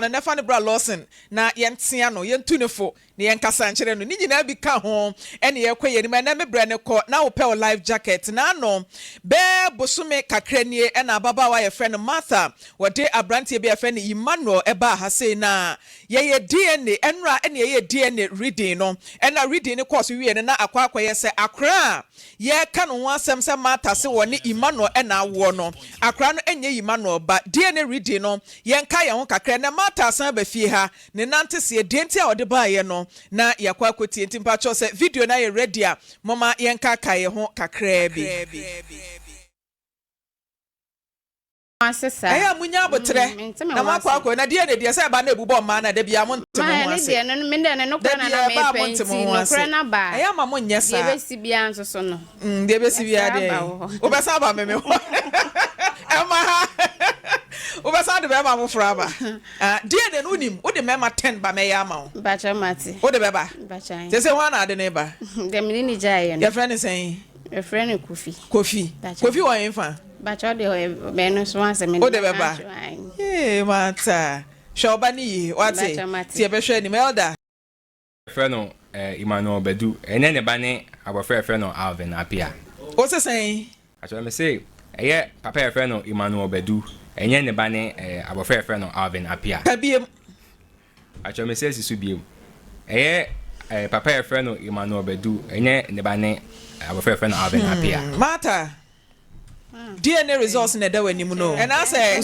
no na fa no bra Lawson na yɛntea no, yɛntu no fo na yɛnkasa nkyerɛ no. Ne nyinaa bi ka ho ɛne yɛkɔ yɛn anim. Ɛnɛ me brɛ no kɔ na wopɛ wo life jacket. N'ano bɛɛ bosome kakra nie ɛna ababaawa a yɛfrɛ no Martha wɔde aberanteɛ bi a yɛfrɛ no Emmanuel ɛbaa ha sei na yɛyɛ DNA ɛnora ɛne yɛyɛ DNA reading no. Ɛna reading no kɔɔ so wie no na akɔ akɔyɛ sɛ akora a yɛreka no ho asɛm sɛ Martha se wɔne Emmanuel ɛna awoɔ no, akora no ɛnyɛ Emmanuel ba. DNA reading no yɛnka yɛn ho kakra. Na Martha asan ba fie ha ne nante seɛ deɛ nti a ɔde baeɛ no na yɛakɔ akɔtie. Nti mpakyɛw sɛ video no ayɛ ready a, moma yɛnkaka yɛn ho kakraa bi. Ɛyɛ a munya aboterɛ na moakɔ akɔ na deɛ ne deɛ sɛ ɛba na ɛbubɔ mmaa no a, da biara monte mo ho ase. Da biara ɛba a monte mo ho ase. Ɛyɛ a ma monyɛ saa. Deɛ ɛbɛsi biara deɛ wobɛsan aba me me hɔ. Ɛma ha wobɛsan de bɛrima foforɔ aba. Deɛ ne no wonim wode mmarima 10 ba mɛyɛ ama wo. Wode bɛba. Sɛ sɛ hwan na ade ne ba? Yɛfrɛ ne sɛn? Yɛfrɛ no Kofi. Kofi. Kofi wɔ hefa? Wode bɛba. Ee Martha. Hwɛ ɔba ne yie wate. Nti yɛbɛhwɛ anim. Elder. Yɛfrɛ no Emmanuel Badu. Ɛnyɛ ne ba ne abɔfra a yɛfrɛ no Alvin Appiah. Wo se sɛn? Akyerɛ me se ɛyɛ papa a yɛfrɛ no Emmanuel Badu. Ɛnyɛ ne ba ne abɔfra a yɛfrɛ no Alvin Appiah. Ka biem. Akyerɛ me se asi so biem. Ɛyɛ papa a yɛfrɛ no Emmanuel Badu. Ɛnyɛ ne ba ne abɔfra a yɛfrɛ no Alvin Appiah. Martha, DNA results na ɛda w'anim no. Ɛna sɛ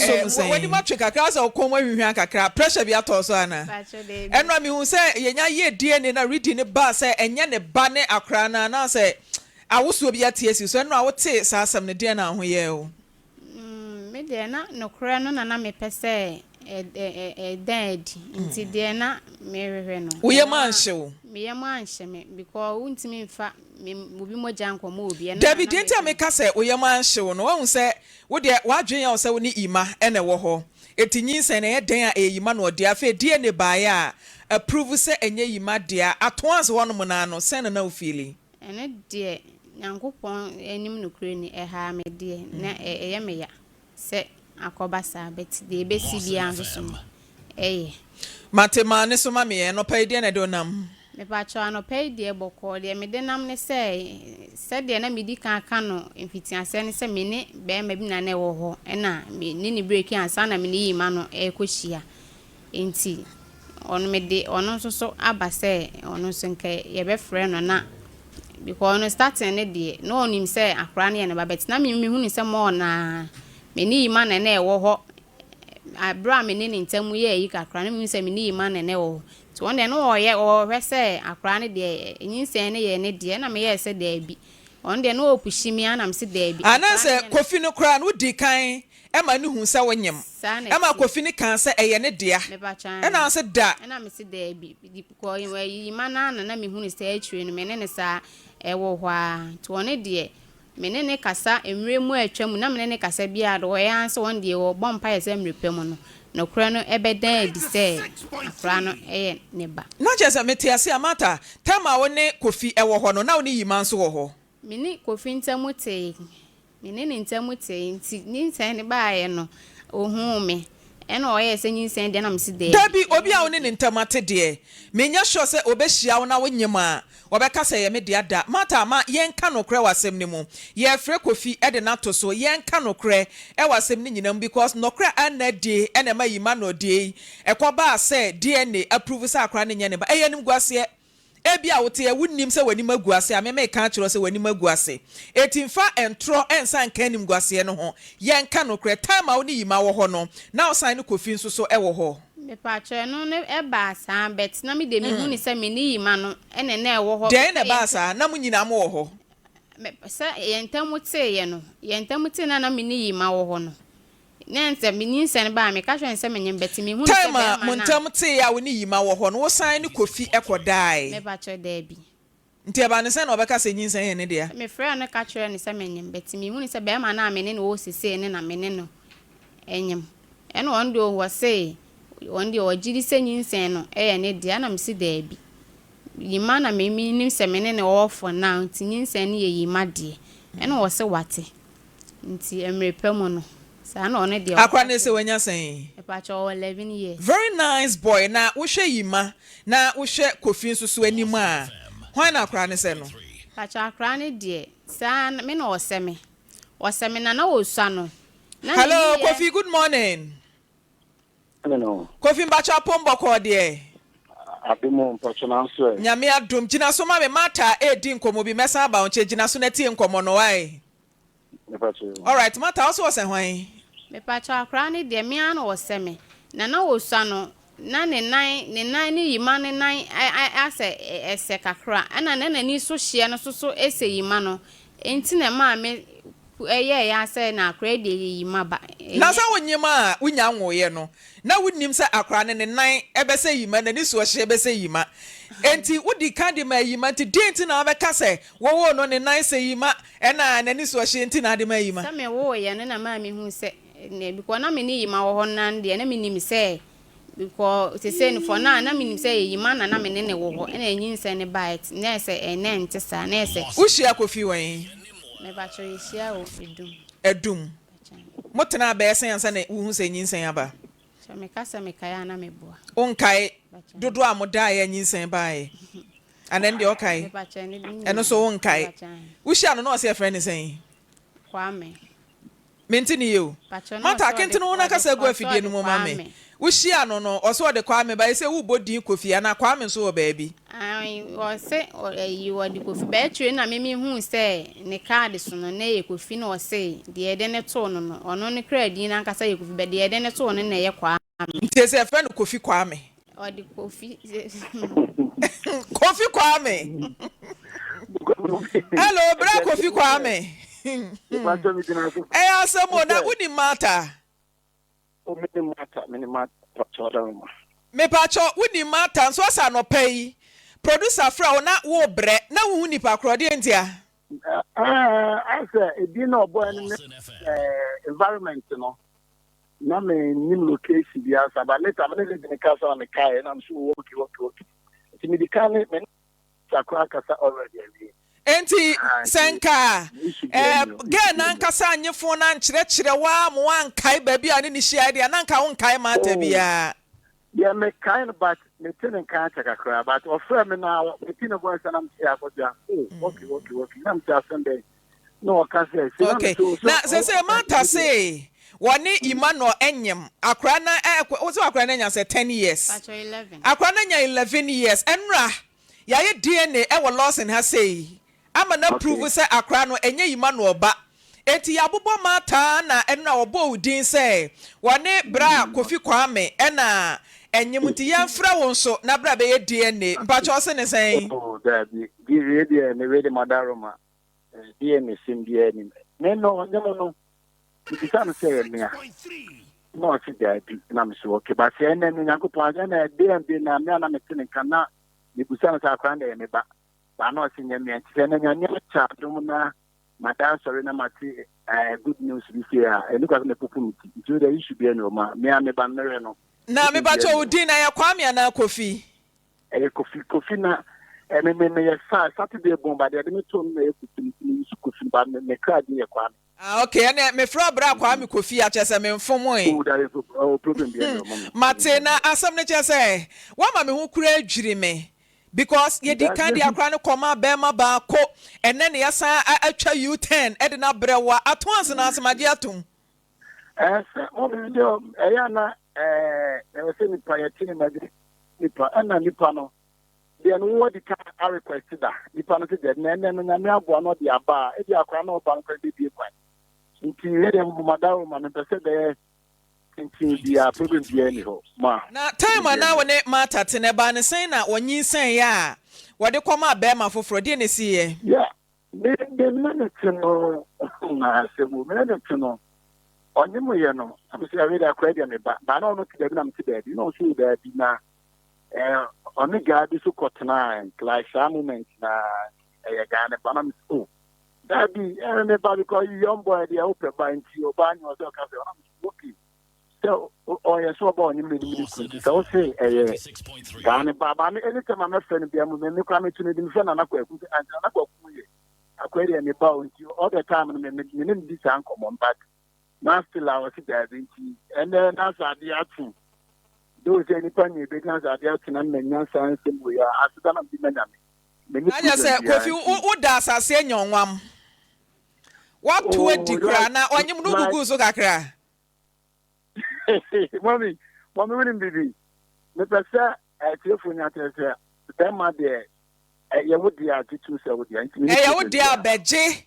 w'anim atwe kakra sɛ ɔkɔn mu ahwihwia kakra, pressure bi atɔ so ana? Ɛno a mehu sɛ yɛnya yɛ DNA na reading ne ba sɛ ɛnyɛ ne ba ne akora no anaasɛ awosoɔ bi ate asi so. Ɛno a wote saa asɛm no deɛ na ho yɛ o? Me deɛ na nokorɛ no na na mepɛ sɛ ɛda adi, nti deɛ na mehwehwɛ no. Wo yam anhye wo? Me yam anhye me because wontumi mfa obi mogya nkɔmɔ obi. Dabi, deɛ nti a meka sɛ wo yam anhye wo no, wahu sɛ wo deɛ w'adwene yɛ wo sɛ wo ne Ima na ɛwɔ hɔ. Enti nyinsɛn no ɛyɛ dɛn a ɛyɛ Ima na ɔde? Afei DNA baeɛ a approve sɛ ɛnyɛ Ima dea, atoans hɔnom no ano, sɛn na na wo feeli? Ɛno deɛ Nyankopɔn anim nokorɛ ni, ɛhaa me deɛ, na ɛyɛ me ya sɛ akɔba saa, but deɛ ɛbɛsi biara nso so no, ɛyɛ. Mate, ma ne so ma me ɛ. Anɔpa yi deɛn na ɛde wo nam? Mepakyɛw, anɔpa yi deɛ bɔkɔɔ, deɛ mede nam ne sɛ, sɛdeɛ na medi kan aka no mfitiaseɛ ne sɛ me ne barima bi na na ɛwɔ hɔ, ɛna me ne no breaki ansa na me ne Yima no rekɔhyia. Enti ɔno mede ɔno nso so aba sɛ ɔno nso nka yɛbɛfrɛ no na because ɔno starting no deɛ na ɔnim sɛ akwadaa no yɛ ne ba, but na me mehu no sɛ more naa me ne Yima na na ɛwɔ hɔ berɛ a me ne ne ntam yɛ ayi kakra na mehu sɛ me ne Yima na na ɛwɔ hɔ, nti ɔno deɛ na ɔyɛ ɔhwɛ sɛ akwadaa no deɛ nyinsɛn no yɛ ne deɛ, ɛna meyɛɛ sɛ daabi, ɔno deɛ na ɔpushi me ara na mese daabi, akwadaa no Anaasɛ yɛ ne. Kofi no koraa no wodii kan ma no huu sɛ wonyem. Saa na Ɛma ɛteɛ. Kofi no kaa sɛ ɛyɛ ne dea. Mepakyɛ Ɛna aane. ɔse da. Ɛna mese daabi, because Yima no ara na na mehunu sɛ akyire no me ne no saa ɛwɔ hɔ ara, nti ɔno deɛ Me ne no kasa mmerɛ mu a atwa mu, na me ne no kasa biara de, ɔyɛ ara sɛ ɔno deɛ ɔbɔ mpaeɛ sɛ mmerɛ pa mu no, nokorɛ no bɛda adi sɛ akwadaa no yɛ ne ba. Na kyerɛ sɛ mete ase a, Martha, time a wo ne Kofi wɔ hɔ no, na wo ne Yima nso wɔ hɔ? Me ne Kofi ntam tee. Me ne ne ntam tee, nti nyinsɛn no baeɛ no, ɔhuu me. Ɛna ɔyɛɛ sɛ nyinsɛn deɛ na mese daabi. Dabi, obi a wo ne ne ntam ate deɛ, menyɛ sure sɛ ɔbɛhyia wo na wo nyem a, ɔbɛka sɛ ɛyɛ me dea da. Martha, ma yɛnka nokorɛ wɔ asɛm no mu. Yɛrefrɛ Kofi de no ato so, yɛnka nokorɛ wɔ asɛm no nyinaa mu because nɔkorɛ a anna adie na ɛma Emmanuel deɛ yi ɛkɔbaa sɛ DNA approve sɛ akwadaa no nyɛ ne ba. Ɛyɛ animguaseɛ. Ebia wote ɛ, wunnim sɛ w'anim agu ase a, me meka akyerɛ wo sɛ w'anim agu ase. Enti mfa ntorɔ nsan nka animguaseɛ no ho. Yɛnka nokorɛ, time a wo ne Yima wɔ hɔ no, na wo san ne Kofi nso so wɔ hɔ. Mepakyɛw, ɛno no ɛbaa saa but na me deɛ mehu no sɛ me ne Yima no na na ɛwɔ hɔ. Dɛn na ɛbaa saa? Na mo nyinaa mowɔ hɔ? Me, sɛ yɛn ntam teeɛ no, yɛn ntam tee no a na me ne Yima wɔ hɔ no, Na sɛ me nyinsɛn ba a, meka kyerɛ no sɛ menyem but mehu no sɛ Time a bɛɛma mo no a. ntam tee a wo ne Yima wɔ hɔ no, wo san ne Kofi kɔ dae? Mepakyɛw, daabi. Nti ɛbaa no sɛn na ɔbɛka sɛ nyinsɛn yɛ ne dea? Me frɛɛ no ka kyerɛɛ no sɛ menyem but mehu no sɛ bɛɛma no a me ne no wɔ hɔ sesei no na me ne no nyem. Ɛna ɔno deɛ ɔsee ɔno deɛ ɔgyedi sɛ nyinsɛn no yɛ ne dea ɛna mese daabi. Yima na me menim sɛ me ne no wɔ hɔ for now nti nyinsɛn no yɛ Yima deɛ. Ɛna ɔse wate. Nti mmerɛ pa mu no, Saa na ɔno deɛ Akora ɔka no sɛ kyerɛ. wanya sɛn? Mepakyɛw, ɔwɔ 11 years. Very nice boy. Na wohwɛ Yima na wohwɛ Kofi nso so anim a, hwan na akora no sɛ no? Pakyɛw, akora no deɛ, saa me na ɔsɛ me. Ɔsɛ me na na ɔsua no. Na Hello n'ani yɛ. Kofi, good morning. No. Kofi, mpakyɛw, apom bɔkɔɔ deɛ? Adom, mpɔtɔ nanso ɛ. Nyame adom. Gyina so ma me, Martha ɛredi nkɔmmɔ bi, mɛsan aba wo nkyɛn. Gyina so na tie nkɔmmɔ no, wae? Mpɔtɔ. Alright, Martha, wo so wɔ sɛ hwan? Mepakyɛw, akora no deɛ, me ara na ɔsɛ me. Na na ɔsua no, na ne nan ne Yima ne nan asɛ ɛsɛ kakra. Ɛna na n'ani so hyeɛ no nso so ɛsɛ Yima no. Nti na ɛmaa me ɛyɛɛ ya sɛ na akora yi deɛ yɛ Yima ba. Na Ɛnyɛ. sɛ wonyim a wonya nwoeɛ no, na wonim sɛ akora no ne nan ɛbɛsɛ Yima, n'ani so ɔhyeɛ bɛsɛ Yima. Enti wodi kan de ma Yima, nti deɛn nti na wabɛka sɛ wɔwoo no ne nan sɛ Yima, ɛna n'ani so ɔhyeɛ nti na ade ma Yima? Sɛ mewooeɛ no na maa mehu sɛ ne because na me ne Yima wɔ hɔ no deɛ, na menim sɛ because sesei no for now na menim sɛ yɛ Yima na na me ne ne wɔ hɔ, ɛna ɛnyinsɛn ne baeɛ na ɛsɛ ɛnɛ nte saa na ɛsɛ. Wohyia Kofi wɛn? Mepakyɛw, yɛhyia wɔ Adum. Adum. Motena bɛyɛ sɛn ansa na wohu sɛ nyinsɛn aba? Kyɛ meka sɛ mekae a na meboa. Wonkae dodoɔ a modaeɛ a nyinsɛn baeɛ? Anaa deɛ ɔkae? Mepakyɛw, ne Ɛno so wonkae? Wohyia no na ɔsɛ yɛfrɛ ne sɛn? Kwame. Mente ne yie o. Mata, akentene wo nakasa gu afidie no mu ma me. Wohyia no, ɔsɛ ɔde Kwame ba sɛ wobɔ din Kofi anaa Kwame nso wɔ baabi? Ɔsɛ ɛyi ɔde Kofi ba akyire na mimi hu sɛ ne kaadi so no na ɛyɛ Kofi, na ɔsɛ deɛ yɛde ne too no, ɔno ne kra din n'ankasa yɛ Kofi, bɛ deɛ yɛde ne too no na ɛyɛ Kwame. Nti sɛ yɛfrɛ no Kofi Kwame? Ɔde Kofi. Kofi Kwame. Hello, bra Kofi Kwame. Ɛyɛ asɛm o, na wonim Martha? Mepakyɛ, wonim Martha nso asa anɔpa yi producer frɛ wo na wobrɛ na wohu nipa korɔ deɛ ntia? Asɛ ebi na ɔbɔ ɛno ne environment no na me nim location bi asa, but later me ne lady ne kasa na me kae na me so okay, nti me di kan ne me sakora kasa already awie. Enti sɛ nka girl nankasa nye phone na nkyerɛkyerɛ wa mo ankae baabi a ne ne hyia deɛ, na nka wonkae Martha biara? Deɛ mekae no, but mete ne nka akyɛ kakra, but ɔfrɛ me na mete ne voice na mete akɔdua, oh okay, na mete asɛm bɛn na ɔka sɛ Okay, na sɛ Martha se wɔne Emmanuel enyim akora na wo sɛ akora no anya sɛ 10 years? Akora no anya 11 years. Ɛnora yɛayɛ DNA ɛwɔ Lawson ha sei ama na prove sɛ akora no ɛnyɛ Emmanuel ba. Enti yɛabobɔ Martha na ɛnora wɔbɔɔ wo din sɛ wɔne bra Kofi Kwame ɛna ɛnyim, nti yɛmfrɛ wo nso na bra bɛyɛ DNA. Mpakyɛ, ɔse ne sɛn? Oh, daabi, wei deɛ me wei de madaroma DNA sim biara anim me no ɔnyɛ mo no mebisa no sɛ ɛyɛ mea na ɔse daabi, na me so okay, but sɛ ɛnɛ no Nyankopɔn agya na ɛde na mea na mete ne nka na mebusa no sɛ akora na ɛyɛ me ba ba na ɔse nyɛ mea, nti sɛ ɛnɛ Nyame akyɛ adom na mada asɔre na mate good news bi sei a, ɛne kwa sɛ mepopo me ti, nti wode issue bi ani ɔma mea me ba mmerɛ no. Na mepakyɛ, wo din na yɛ Kwame anaa Kofi? Ɛyɛ Kofi. Kofi na ɛme me meyɛ saa Saturday bon ba deɛ ɛde me to no na ɛyɛ Kofi, nti me use Kofi ba me kra din yɛ Kwame. Ah, okay, ɛnɛ mefrɛ ɔbrɛ Kwame Kofi akyerɛ sɛ memfom. Oh, that is oh problem bi ɛna ɔmo mi. Mate, na asɛm no kyerɛ sɛ woama me ho kura adwiri me because yɛdi kan de akora no kɔma bɛrima baako, ɛnɛ ne yɛsan atwa U10 ɛde no abrɛ wo a ato ase na asɛm agye atom. Ɛsɛ mo mi deɛ ɛyɛ ana ɛwɔ sɛ nipa yɛte ne ma bi nipa ɛna nipa no deɛ no wɔdi ka a request da nipa no sɛ deɛ na ɛnɛ no Nyame aboa no ɔde aba a ebi akora na ɔba no kora bebie kwan, nti yɛ deɛ mo madaro ma mepɛ sɛ bɛyɛ tenten biara, problem biara ni hɔ ma. Na time a na wo ne Martha te no, ɛbaa ne sɛn na wɔnyinsɛn yɛ a wɔde kɔmaa bɛrima foforɔ? Deɛ na ɛsiiɛ? Yeah, me ne ne te no na asɛm o, me ne ne te no ɔnye mo yɛ no na mesɛ ɛwɛ de akora deɛ me ba ba na ɔno te baabi na mete baabi na ɔso baabi na ɔne gaa bi so kɔtena like saa moment na ɛyɛ gaa ne ba na mesɛ, oh daabi, ɛyɛ me ba because young boy deɛ wopɛ ba, nti ɔbaa nyɛ ɔsɛ ɔka sɛ ɔna mesɛ okay, sɛ ɔyɛ sɛ ɔba ɔne m'anim ne kunu, nti sɛ wose ɛyɛ gaa ne ba ba me anytime a mɛfrɛ no bia mu me kora meto no di mefrɛ Nana Kwaku sɛ anti Nana Kwaku yɛ akɔyɛ deɛ me ba o, nti all the time no me ne no di saa nkɔmmɔ, but Na still a ɔse daabi nti ɛnɛ na sɛ adeɛ akye though sɛ nipa nyɛ bɛdi na sɛ adeɛ akye na manya saa nsɛm wei a aseda na mede ma Nyame. Menni Na kyerɛ problem sɛ biara Kofi nti. wo wo da asase anya ɔnwam. Woato Oh adi koraa like na ɔnyem no like guguu so kakra. Mummy mummy wonim biribi mepɛ sɛ atiefo nya kyerɛ sɛ bɛrima deɛ ɛyɛ wo deɛ a gye tom sɛ wo deɛ nti menni Ɛyɛ wo problem deɛ a biara. bɛgye.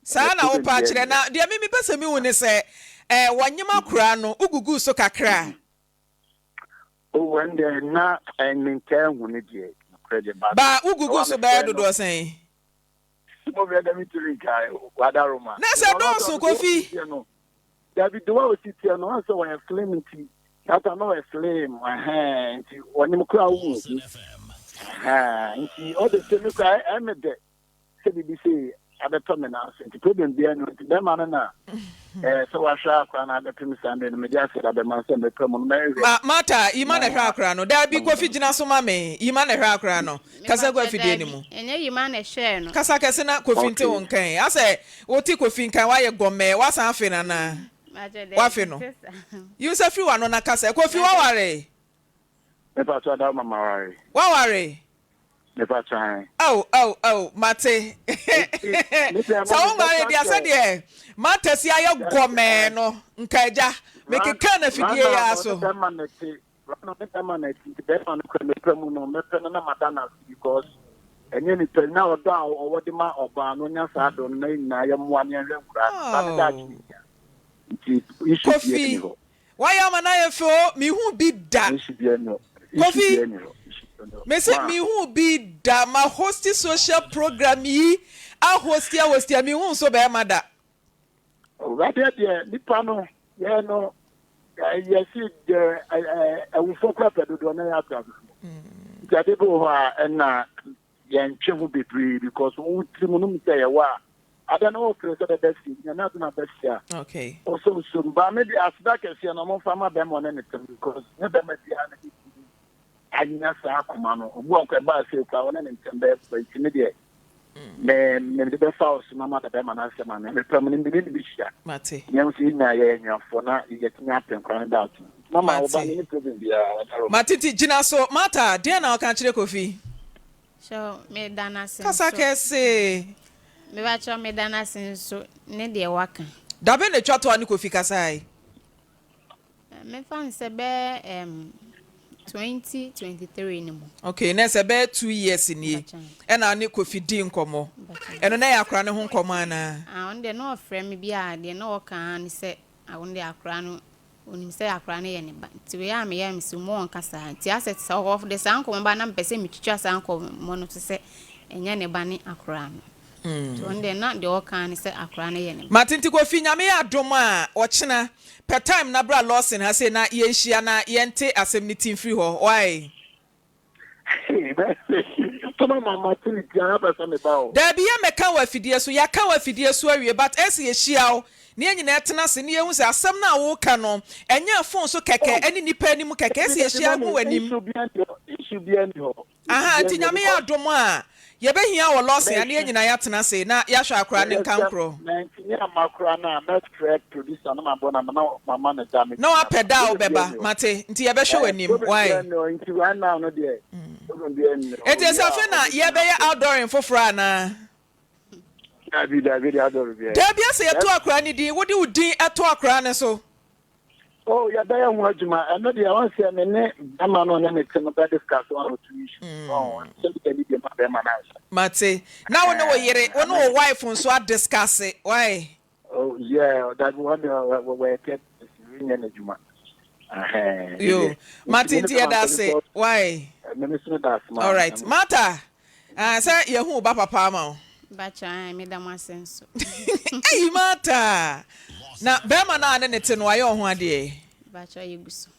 Saa Ɛyɛ na problem wopɛ biara akyerɛ. nni Na hɔ. deɛ me mepɛ sɛ mehu ne sɛ, eh, wɔnyem akora no, woguguu so kakra? Oh, ɛndeɛ na eh, mentaa hu no deɛ, nokorɛ deɛ, but Ba, ɛwɔ woguguu a so mefrɛ bɛyɛ no, dodoɔ sɛn? mo bɛ dɛ metumi nkae, wadaroma. Na sɛ Because ɔno dɔɔso, nso, ɔno deɛ Kofi. ɔsi teɛ no, dabi, de wa ɔsi teɛ no, ɔn sɛ ɔyɛ slim nti, that time na ɔyɛ slim, ɛhɛn, nti ɔnim koraa wo nhu, ɛhɛn, nti ɔde sɛ me koraa, ɛmɛ dɛ. sɛ biribi sei abɛtɔ me nan so nti problem biara ni nti bɛrima no na ɛɛ sɛ wahwɛ akora no abɛpem saa mmerɛ no mede aseda bɛma sɛ mepɛ mu no mɛhwɛ. Ma Martha, Yima na na ɛhwɛ akora no. Daabi, Kofi gyina so ma me. Yima na ɛhwɛ akora no. Kasa gu Mepakyɛ afidie no daabi, mu. ɛnyɛ Yima na ɛhwɛɛ no. Kasa kɛse na Kofi nte wo okay nka ɛ. Asɛ wote Kofi nka woayɛ gɔmɛɛ, woasan afe no anaa? Mepakyɛ daabi, Woafe no? nte saa. Yi wo nsa firi w'ano na kasa. Kofi Mepakyɛ woaware? Mepakyɛ ada ma maware. Woaware? Mepakyɛ ae. Ao ao ao mate. Nti me deɛ Sɛ mami wo nware mɛka deɛ sɛ sɛdeɛ Martha si ayɛ dabi gɔmɛɛ ɛɛ no nka agya ran mekeka no afidie yi rana ara no ne so. bɛrima na ɛte rana ne bɛrima na ɛte nti bɛrima no kura mepɛ mu no mɛpɛ no na mada no ase because ɛnyɛ nipa na ɔdɔ a ɔwɔ de ma ɔbaa no ɔnya saa dɔ no na yɛn nyinaa yɛmmoa ne yɛnhwɛ nkoraa no saa ne daakye Oh. ne hia nti issue biara Kofi ni hɔ. wayɛ ama no ayɛ fɛ o mehu bi da. Issue biara ni hɔ issue Kofi biara ni hɔ issue biara ni hɔ mese ma. mehu bi da ma hosti social program yi a hosti a hosti a mehu nso bɛrima da. Awurade deɛ nipa no yɛ no yɛsi deɛ awufoɔ kora pɛ dodoɔ na yɛ abrabɔ nti ade bi wɔ hɔ a ɛna yɛntwe ho bebree because wo tiri mu no mu sɛ yɛwɔ a ada no wɔfrɛ sɛ bɛbɛ fie nyame ado na bɛ fie a Okay. ɔsɛ nsom ba me de aseda kɛseɛ no ɔmomfa ma bɛrima ɔne ne tem because ne bɛrima biara no bɛtumi anya saa akoma no obu a nkɔ ɛbaa sɛ kura ɔne ne ntɛm bɛyɛ papa nti me deɛ me mede bɛfa wo so na ma da bɛrima no asɛm ana mepɛ mu no mene ne bɛhyia Mate. nyɛ nso yɛ nyinaa yɛyɛ anuafoɔ na yɛtumi apɛ nkora no daakye mama wo ba Mate. ne ne problem biara ɔdaro Mate nti gyina so. Martha, deɛn na woka kyerɛ Kofi? So meda no ase Kasa nso. kɛse. Mepakyɛw meda no ase nso ne deɛ waka. Dabɛn na etwa to a ne Kofi kasae? Memfa no sɛ bɛyɛ ɛɛm 2023 no mu. Okay, na ɛsɛ bɛyɛ 2 years nie Mpakyɛw. ɛna ne Kofi dii nkɔmmɔ. Mpakyɛw. Ɛno na ɛyɛ akora ne ho nkɔmmɔ anaa? Ah, ɔno deɛ na ɔfrɛ me bi a deɛ na ɔka ara ne sɛ ah, ɔno deɛ akora no onim sɛ akora no yɛ ne ba. Nti wei a meyɛ me sɛ mu ɔnka saa. Nti asɛ sɛ ɔde saa nkɔmmɔ ba na mepɛ sɛ metwitwa saa nkɔmmɔ no so sɛ ɛnyɛ ne ba ne akora no. Nti ɔno deɛ na deɛ ɔka ne sɛ akora no yɛ ne ba. Mate nti Kofi Nyame yɛ adom a ɔkyena pɛ time na bra Lawson ha sei na yɛnhyia na yɛnte asɛm no ti mfiri hɔ wai. Tɔmɔ mama ti ni tia apɛ sɛ meba o. Daabi yɛ mɛka wɔ afidie so yɛaka wɔ afidie so awie but ɛsɛ yɛhyia wo na yɛn nyinaa tena ase na yɛhu sɛ asɛm no a woka no ɛnyɛ phone so kɛkɛ Oh, ɛne nnipa anim kɛkɛ dabi ɛsɛ dabi yɛhyia gu mami w'anim. issue bia ni hɔ issue bia ni hɔ issue Aha bia nti ni hɔ Nyame yɛ because adom a yɛbɛhia wɔ Lawson a na yɛn mɛhwɛ nyinaa yɛatena ase na yɛahwɛ akora ne mɛhwɛ sɛ nkankorɔ. mantumi amma koraa no a mɛfrɛ producer no mabɔ no ama na mama no da Na metumi aba wapɛ da a problem bia wobɛba ni hɔ mate nti yɛbɛhwɛ eh, w'anim problem wai. bia ni hɔ nti right now no deɛ problem bia ni hɔ Enti obi ɛsɛ a afei na ɔbɛtumi yɛbɛyɛ afrɛ outdooring foforɔ anaa? dabi dabi deɛ adɔre bia ni Daabi asɛ yɛto akora no din wode wo din ɛto akora no so. Oh, yɛbɛyɛ ho adwuma ɛno deɛ wɔn sɛ me ne bɛrima no ne ne te no bɛ discuss one or two issues ɔn sɛ bi de ma bɛrima no ansa Mate. Na wo ne wo yere, wo ne wo wife nso adiscuss. Why? Oh yeah, that one wɔyɛ kɛ nyɛ n'adwuma ɛhɛn Yo. deɛ Mate nti me ne nti bɛrima yɛda no ase. because Why? me me so da ase ma All right. Martha, sɛ yɛhu wo ba papa ama wo. Bakyɛ ae meda mo ase nso. Ɛyi Martha. Na bɛrima no a ne ne te no wayɛ wo ho adeɛ. Bakyɛ yɛgu so.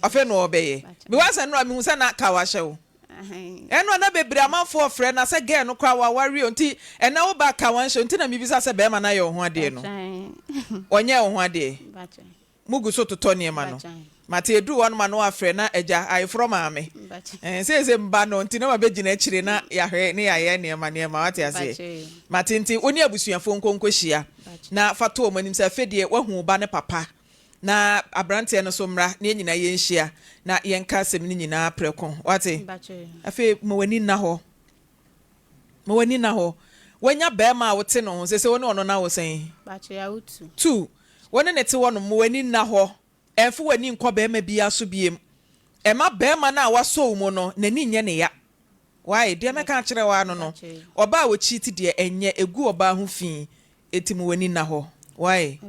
Afei na ɔbɛyɛ. Bakyɛ. Because ɛno a mehu sɛ na ka wahyɛ wo. Ahan. Ɛno a na bebree amanfoɔ frɛ na sɛ girl no koraa waware o nti ɛnɛ wo ba ka wanhyɛ o nti na mebisa sɛ bɛrima no ayɛ wo ho adeɛ no. Bakyɛ ae. Ɔnyɛɛ wo ho adeɛ. Bakyɛ. Mugu so totɔ nneɛma no. Bakyɛ. Mate eduru hɔ no ma no afrɛ na agya ayeforɔ maame. Bakyɛ. Eh, seesei mba no nti na mabɛgyina akyire na yɛahwɛ ne yɛayɛ nneɛma nneɛma wate aseɛ. Bakyɛ. Mate nti wo ne abusuafoɔ nkonko hyia. Na fa to wɔn anim sɛ afei deɛ woahu wo ba no papa. Na aberanteɛ no nso mmra na yɛn nyinaa yɛnhyia na yɛnka asɛm no nyinaa prɛko. Woate? Afei ma w'ani nna hɔ. Ma w'ani nna hɔ. Woanya barima a wote ne ho. Seesei wo ne ɔno no awo sɛn? Tu. Wo ne no te hɔnom. Ma w'ani nna hɔ. Ɛmfa w'ani nkɔ barima biara so bio. Mma barima no a wasɔ wo mu no, n'ani nyɛ ne ya. Why? Deɛ mɛka akyerɛ wo ara no no, ɔbaa a ɔkyiiti deɛ, ɛnyɛ, ɛgu ɔbaa ho fi, enti ma w'ani nna hɔ. Why?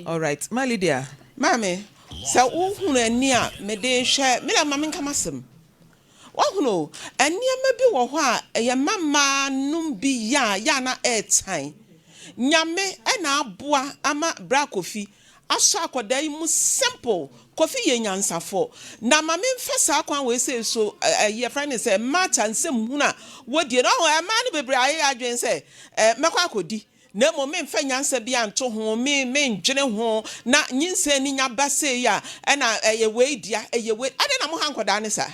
Alright. Ma Lydia. Maame, sɛ wohunu ani a mede rehwɛ, me deɛ ma menka m'asɛm. Woahunu o, nneɛma bi wɔ hɔ a ɛyɛ mma mmaa nom bi yɛ a, yɛ a na ɛretan. Nyame na aboa ama Bra Kofi asɔ akwadaa yi mu simple. Kofi yɛ nyansafo. Na ma menfa saa kwan wei sei so, ɛyi yɛfrɛ no sɛ Martha nsɛm hunu a wɔdie no. Woahu, mmaa no bebree ayɛ yɛn adwene sɛ, mɛkɔ akɔdi. Na mmom memfa nyansa biara nto ho, me mendwene ho, na nyinsɛn no nya ba sei a, ɛna ɛyɛ wei dea, ɛyɛ wei, adɛn na moha nkwadaa no saa?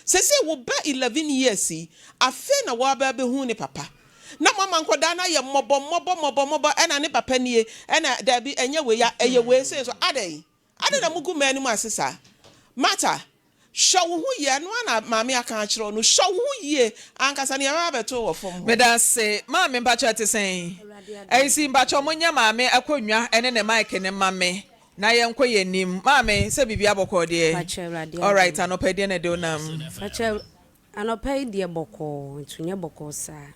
Seesei wo ba 11 years yi, afei na waba abɛhu ne papa, na moama nkwadaa no ayɛ mmɔbɔ mmɔbɔ mmɔbɔ mmɔbɔ, ɛna ne papa nie, ɛna daabi ɛnyɛ wei a, ɛyɛ wei sei nso, adɛn? Adɛn na mogu mmaa anim ase saa? Martha, hwɛ wo ho yie, ɛno ara na maame aka akyerɛ wo no, hwɛ wo ho yie ankasa, nea ɛbɛba abɛto wo wɔ fam hɔ. Medase maame mpakyɛw ɛte sɛn? Ɛyisi mpakyɛw monyɛ maame akonnwa ɛne ne mic no ma me na yɛnkɔ yɛn anim maame sɛ biribi abɔkɔɔ deɛ alright anɔpa yi deɛn na ɛde wo nam? Mpakyɛw anɔpa yi deɛ bɔkɔɔ nso nyɛ bɔkɔɔ saa.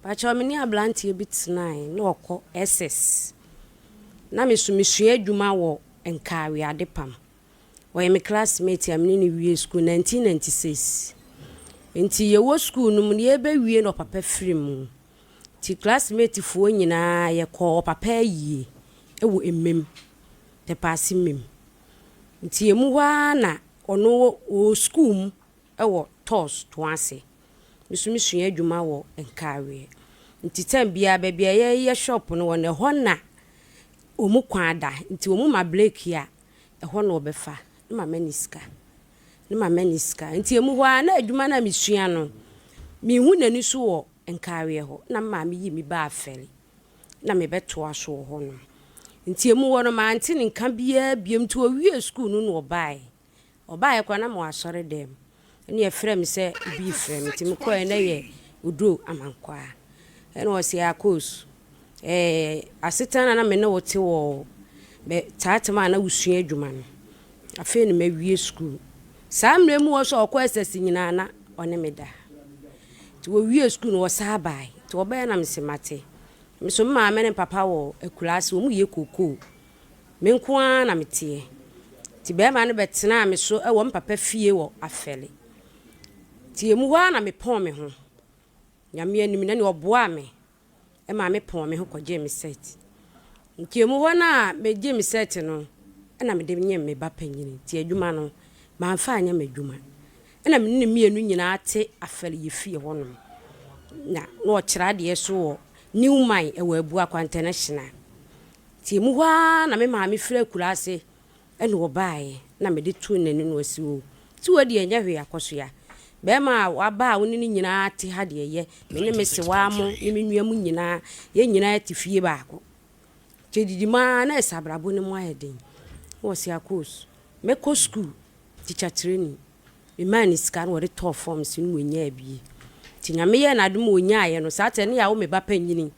Pakyɛw me ne abranteɛ bi tenae na ɔkɔ SS. Na me so mesua adwuma wɔ Nkaawi adepam. Ɔyɛ me classmate a me ne no wiee sukuu 1996. Nti yɛwɔ sukuu no mu no yɛrebɛwie na ɔpapa firi mu. Nti classmate foɔ nyinaa yɛkɔɔ ɔpapa ayie wɔ Emem, Tɛpaase Mem. Nti emu hɔ ara na ɔno ɔwɔ sukuu mu wɔ Tours Toase. Me nso mesua adwuma wɔ Nkareɛ. Nti time biara baabi a yɛyɛ shop no wɔ no ɛhɔ na wɔn kwan da. Nti wɔn ma break a, ɛhɔ na wɔbɛfa na mama no sika. Na mama no sika. Nti ɛmu hɔ ara na adwuma no a mesua no, menhu n'ani so wɔ Nkareɛ hɔ. Na me maame yi me baa Afɛre na mebɛtoa so wɔ hɔnom. Nti ɛmu hɔ no mante ne nka biara biom. Nti ɔwiee sukuu no na ɔbaeɛ. Ɔbaeɛ koraa na mewɔ asɔre dɛm ɛna yɛfrɛɛ me sɛ obi refrɛ me nti mekɔeɛ na ɛyɛ Oduro Amankwaa ɛna ɔse Akos ɛɛ asetena na na me ne wo te wɔ bɛ taatam a na wosua adwuma no afei na mawie sukuu saa mmerɛ mu hɔ nso a ɔkɔ SS nyinaa na ɔne me da nti wɔwie sukuu no wɔsaa baeɛ nti wɔbaeɛ na mese mate me nso me maame ne me papa wɔ akuraase wɔn yɛ kokoo Me nko ara na meteɛ. Nti barima no bɛtenaa me so wɔ me papa fie wɔ Afɛle. Nti emu hɔ ara na mepɔn me ho. Nyame anim no, ɛnneɛ ɔboaa me maa mepɔn me ho kɔgyee me sɛt. Nti emu hɔ no a megyee me sɛt no, ɛna mede nyem me ba panyini. Nti adwuma no, mamfa anyɛ m'adwuma. Ɛna me ne no mmienu nyinaa te Afɛle yɛ fie hɔnom. Na na ɔkyerɛ adeɛ so wɔ Newman wɔ Abuakwa International. Nti emu hɔ ara na me maame firi akuraase na ɔbaeɛ na mede too n'anim na ɔse oo nti wei deɛ ɛnyɛ hwee Akɔsoa, barima a waba a wo ne no nyinaa te ha deɛ ɛyɛ, me ne me sewaa mo ne me nua mo nyinaa, yɛn nyinaa te fie baako. Nti ɛdidi mu ara na ɛsɛ abrabɔ no mu ayɛ den. Na ɔse Akos, mɛkɔ sukuu, teacher training. Memaa no sika na ɔde tɔɔ forms no na ɔnyaa bie. Nti Nyame yɛɛ no adom a ɔnyaaeɛ no, saa tɛ no yɛawo me ba panyini.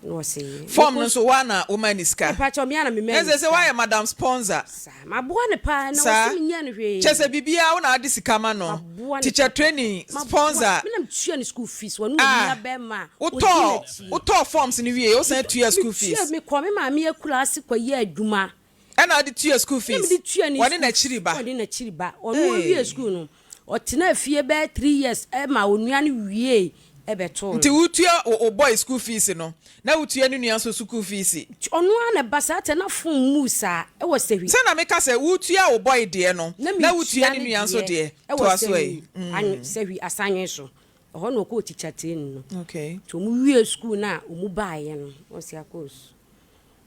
Na ɔse, Form no nso woa na woma no sika? Mepakyɛw, me ara na mema no sika. Ɛsɛ sɛ woayɛ madam sponsor. Saa, maboa no paa, na Saa, ɔse menyɛɛ no hwee. kyerɛ sɛ biribiara wo na wode sika ma no, Maboa no teacher papa. training, Maboa, sponsor. me na metua ne school fees, ɔne Ah, onua bɛrima a ɔdi wotɔɔ, n'akyi. wotɔɔ forms no wiei, wosan tuaa school Metua, fees. mekɔɔ me maame akuraase kɔyɛɛ adwuma. Ɛna wode tua school Na fees? mede tua ne Wɔne school n'akyiri ba? Wɔne n'akyiri ba. Ɔno ɔwiee Hey. school no, ɔtenaa fie bɛyɛ three years ma onua no wiee bɛtoo Nti no. wotua wo wo boy school fees no, na wotua ne nua nso sukuu fees? Nti ɔno ara na ɛba saa tɛ na phone mmu saa ɛwɔ sahwi. Sɛ na meka sɛ wotua wo boy deɛ no, Na na metua wotua ne ne nua nso deɛ deɛ. ɛwɔ Toa so sahwi ɛ. Mm. anwe sahwi asanwe so. Ɛhɔ na ɔkɔɔ teacher training no. Okay. Nti wɔn wiee school no a wɔn baeɛ no, ɔsi akɔɔ su.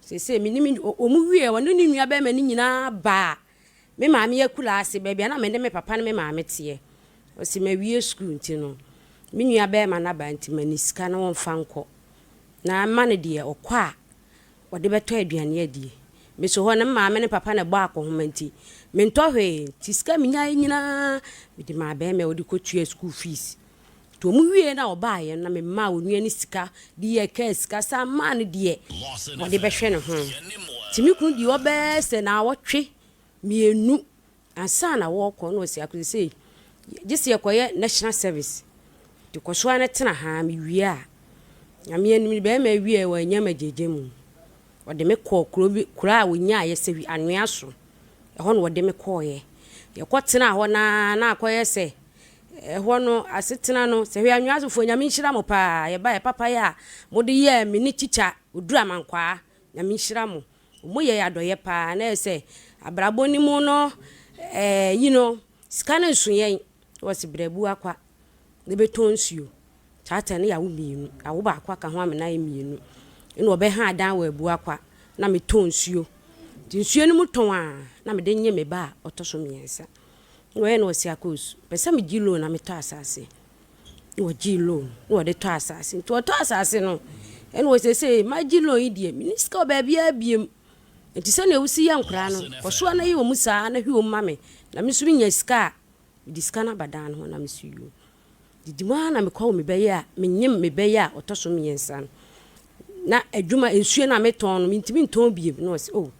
Seesei me ne me wɔn wieɛ, ɔne ne nua barima no nyinaa baa me maame akuraase, baabi a na me ne me papa ne me maame teɛ. Ɔse mawie sukuu nti no, me nua barima no aba nti ma no sika na ɔmfa nkɔ. Na mma no deɛ ɔkɔ a, Wɔde bɛtɔ aduane adie. Me so hɔ no, me maame ne papa na ɛbɔ akɔnhoma nti, mentɔ hwee. Nti sika a menyaeɛ nyinaa, mede maa barima yi, ɔde kɔtuaa sukuu fees. Nti wɔn wieeɛ no a ɔbaeɛ no, na memaa onua no sika de yɛɛ kaa sika san maa no deɛ ɔde bɛhwɛ ne ho. Nti me kunu dii hɔ bɛyɛ sɛ naawɔtwe mmienu Ansa na wɔrekɔ na ɔse ako sesei gye sɛ yɛkɔyɛ national service nti kɔ so ara na tena ha mewie a Nyame anim no bɛrima yi wieɛ wannya m'agyagya mu ɔde me kɔɔ kuro bi kuro a ɔnyaeɛ sɛ anwea so ɛhɔ na ɔde me kɔɔeɛ yɛkɔ tenaa hɔ na na akɔyɛ sɛ ɛhɔ no asetena no sɛ hwɛ anwea sofoɔ Nyame nhyira mo paa yɛbaeɛ papayɛ a mode yɛɛ me ne tikya Oduru Amankwaa Nyame nhyira mo Ɔmo yɛɛ adɔyɛ paa na ɛyɛ sɛ abrabɔ no mu no ɛɛ yi no sika no nso yɛn na wɔsi brɛbu akwa na bɛtɔn nsuo kyaata no yɛawo mmienu awo baako aka ho amena ayɛ mmienu ɛna ɔbɛha adan wɔ abu akwa na metɔn nsuo nti nsuo no mu tɔn a na mede nye me ba a ɔtɔ so mmiɛnsa na ɔyɛ na ɔsi akɔsu pɛ sɛ megye loan na metɔ asase na ɔgyee loan na ɔde tɔ asase nti ɔtɔ asase no ɛna ɔsɛ sɛ magye loan yi deɛ menni sika wɔ baabiara biem nti sɛnea wosi yɛ nkoraa no kɔsoa na yɛ wɔn saa na hwɛ wɔn ma me na me nso menya sika a mede sika no aba dan no ho na me so yio didi mu ara na mekɔ wɔ me bɛyɛ a menyem me bɛyɛ a ɔtɔ so mmiɛnsa no na adwuma nsuo no a metɔn no mentumi ntɔn biem na ɔsɛ oh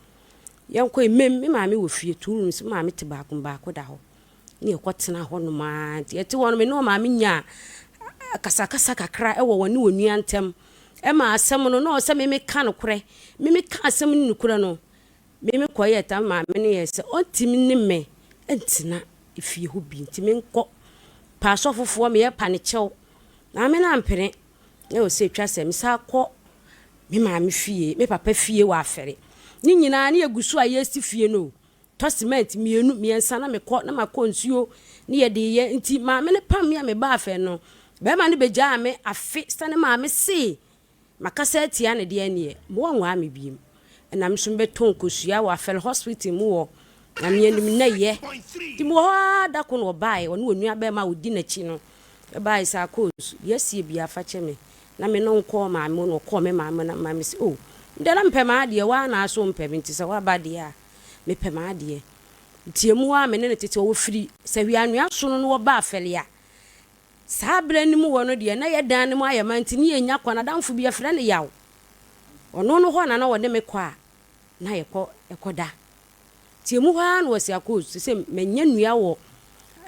yɛnkɔ mmem me maame wɔ fie two rooms me maame te baako baako da hɔ ne yɛkɔtenaa hɔnom ara. Nti yɛte hɔ no, me ne ɔmaame nyaa akasakasa kakra wɔ wɔne wɔn nua ntam. Ɛma asɛm no, na ɔwɔ sɛ me meka nokorɛ. Me meka asɛm no nokorɛ no, me mekɔyɛɛ tam maame no yɛɛ sɛ ɔntumi ne me ntena efie hɔ bi nti menkɔ pɛ asɔfofoɔ meyɛ pa ne kyɛw. Maame no ampene. Na ɛwɔ sɛ ɛtwa sɛ mesan kɔ me maame fie, me papa fie wɔ Afɛre. Ne nyinaa ne yɛgu so a yɛresi fie no o. tɔ cement mienu, miɛnsa na mekɔ na makɔ nsuo ne yɛde yɛ nti maame no pam me a mebaa afɛ no bɛɛma no bɛgyaa me afe sɛ ne maame se makasa atia no deɛ ɛneɛ mo wɔnwaa me biem ɛna me nso mebɛtɔn kosua wɔ afɛl hospital mu wɔ Nyame anim nɛ yɛ nti mewɔ hɔ ara da ko na ɔbaeɛ ɔne onua bɛɛma a ɔdi nakyi no bɛbaeɛ sɛ akos deɛ asie biara fa kyɛ me na me no nkɔɔ maame hɔ na ɔkɔɔ me maame hɔ na maame se oh medeɛ na mepɛ m'adeɛ woa na aso wompɛ me nti sɛ woaba deɛ a Mepɛ m'adeɛ. Nti emu hɔ ara me ne no tete hɔ. Wɔfiri Sahwi Anwea so no na wɔbaa Fɛlea. Saa berɛ no mu hɔ no deɛ, na yɛ dan no mu ayɛ ma nti ne yɛnnya kwan. Adamfo bi, yɛfrɛ no Yaw. Ɔno no hɔ na na ɔne me kɔ a, na yɛkɔ kɔda. Nti emu hɔ ara na wɔsi akɔ sɛ manya nnua wɔ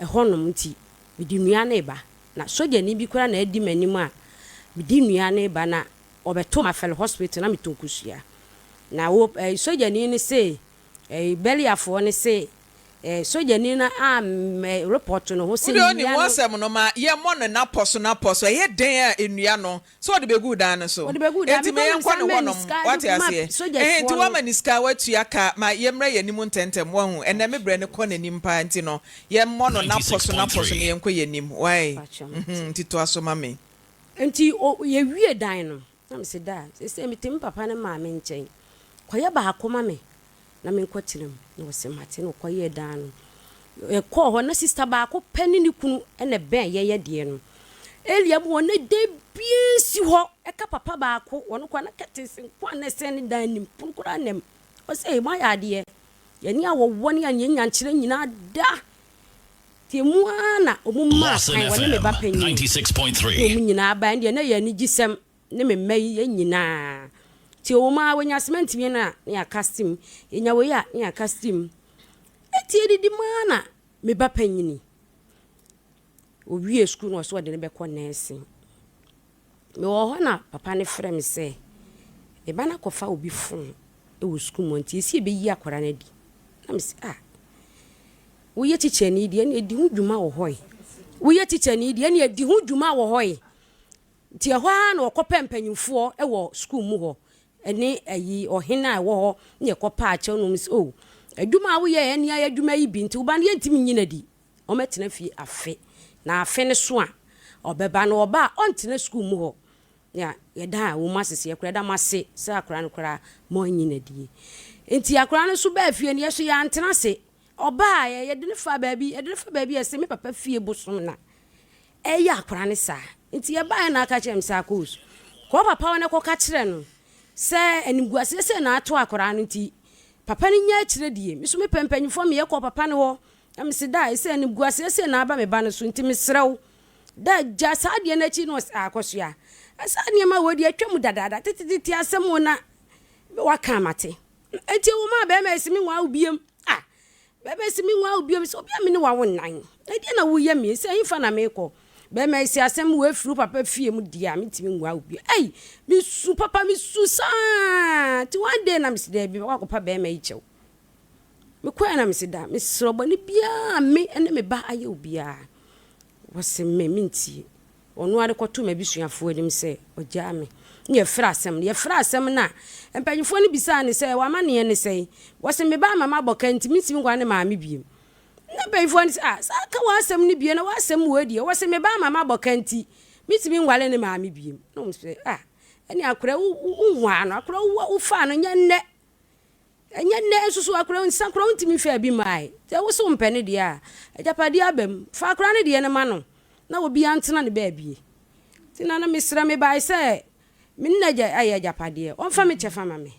ɛhɔnom nti mede nnua no reba. Na sogyani bi koraa na adi m'anim a mede nnua no reba na Wɔbɛtoo me Afɛle hospital na metɔ nkosua. Na wo eh, sogyani no se eh, Beliafoɔ no se eh, sogyani no ammɛ report no ho se Wode onim nnua no. w'asɛm no ma yɛmmɔ no n'apɔ so n'apɔ so. Ɛyɛ dɛn a nnua no, sɛ ɔde bɛguu dan no so. Wɔde bɛguu dan, Enti ma mekɔ na yɛnkɔ mesan ne maa ne hɔnom. sika Woate de kɔma aseɛ? Ɛhɛn, nti sogyasfoɔ no. woama ne sika, woatua ka. Ma yɛmmra yɛn anim ntɛmntɛm, woahu. Ɛnnɛ me berɛ no kɔ n'anim paa nti no, yɛmmɔ no n'apɔ so n'apɔ so na yɛnkɔ yɛn anim. Wae? Pakyɛ, mate. Mhm, nti toa so ma me. Enti yɛwiee dan no, na mese, Daa, seesei mete me papa ne maame nkyɛn. Kɔyɛ baako ma me na menkɔtena mu. Na ɔse, Mate. Na ɔkɔyɛɛ dan no. Yɛkɔɔ hɔ, na sista baako pɛ ne ne kunu na ɛbɛn yɛn deɛ no. Area mu hɔ, na dan biara nsi hɔ. Ɛka papa baako, ɔno koraa na curtains nko ara na ɛsɛn ne dan anim, pono koraa nna mu. Ɔse, Ei, moayɛ adeɛ. Yɛn ani a wɔwɔ ne yɛn nyankyerɛ nyinaa da. Nti emu ara na wɔn maa Lawson kwan, wɔne me ba FM panyin ne 96.3. wɔn nyinaa bae. Ɛndeɛ na ɛyɛ anigyesɛm ne me mma yi, yɛn nyinaa. Nti ɛwɔ mu ara, wɔnya cement wie no a, na yɛaka steam. Yɛnya wei a, na yɛaka steam. Nti yɛdidi mu ara na me ba panyin, ɔwiee sukuu na ɔse ɔde no bɛkɔ nursing. Mewɔ hɔ na papa no frɛ me sɛ me ba no akɔfa obi fon wɔ sukuu mu nti ɛsɛ yɛbɛyi akwadaa no adi. Na mese ah, woyɛ tikyani deɛ ɛne ɛdi ho dwuma wɔ hɔ yi. Woyɛ tikyani deɛ ɛne ɛdi ho dwuma wɔ hɔ yi. Nti ɛhɔ ara na wɔkɔpɛ mpanyinfoɔ wɔ sukuu mu hɔ ɛne ayi ɔhene a ɛwɔ hɔ ne ɛkɔpɛ akyɛw na wɔn sɛ oh adwuma a woyɛ ɛne ayɛ adwuma yi bi nti wo ba no yɛntumi nyi no adi. Ɔmmɛtena fie afe, na afe no so a, ɔbɛba. Na ɔba a, ɔntena sukuu mu hɔ. Nea yɛda a wɔn ase sɛ yɛkora, yɛda mo ase sɛ akora no koraa moanyi no adie. Nti akora no nso baa fie no, yɛ nso yɛantena ase. Ɔbaa yɛ, yɛde no faa baabi, yɛde no fa baabi a ɛsɛ me papa fie bosom na ɛyɛ akora no saa. Nti yɛbaeɛ na aka kyerɛ me sɛ, Akos, kɔ wo papa hɔ na kɔka kyerɛ no. Sɛ animguaseɛ sei na ato akwadaa no nti, papa no nya akyire die. Me nso mepɛ mpanyinfoɔ meyɛ kɔɔ papa no hɔ na mese da ɛsɛ animguaseɛ sei na aba me ba no so nti mesrɛ wo da gya saa adeɛ no akyi na ɔse ah Akosua saa nneɛma wei deɛ atwa mu dadaada tetetete asɛm o na waka mate nti wo maa bɛrima ɛsi me nwaa wo biem ah Bɛrima yi se, Menwaa wo bio. Mese, Obi a me ne wo awo nnan, na ɛdeɛn na woreyɛ me yi? Sɛ ɛhefa na merekɔ? Bɛrima yi se, Asɛm wei firi wo papa fie mu deɛ a, mentumi nwaa wo bio. Ei! Mesu papa, mesu saa! Nti one day na mese, Daabi, mɛkɔ akɔpa bɛrima yi kyɛw. Mekɔɛ na mese, Da, mesrɛ wo, bɔne biara a me ne me ba ayɛ wo biara, wɔse me, mentie. Ɔno ara de kɔtoo m'abusuafoɔ anim sɛ ɔgyaa me. Ne yɛfrɛɛ asɛm no. Yɛfrɛɛ asɛm no a, mpanimfoɔ no bisaa no sɛ, W'amanneɛ ne sɛn? Ɔse, Me ba ama mabɔ ka nti mentumi nware ne maame bio. Na mpanimfoɔ no se, Ah, saa ka w'asɛm no bio na w'asɛm wei deɛ. Ɔse, Me ba ama mabɔ ka nti mentumi nware ne maame bio. Na wɔn se, Ah, ɛne akora wo wonwaa no, akora wo wofaa no nyɛ nnɛ. Ɛnyɛ nnɛ nso so akora nsa koraa wontumi mfaa bi mmae. Sɛ wo se wompɛ no deɛ a, agyapadeɛ aba mu. Fa akora no deɛ no ma no na obiara ntena ne baabi. Nti Nana mesrɛ mebae sɛ me ne n'agya ayɛ agyapadeɛ, ɔmfa me kyɛfa ma me.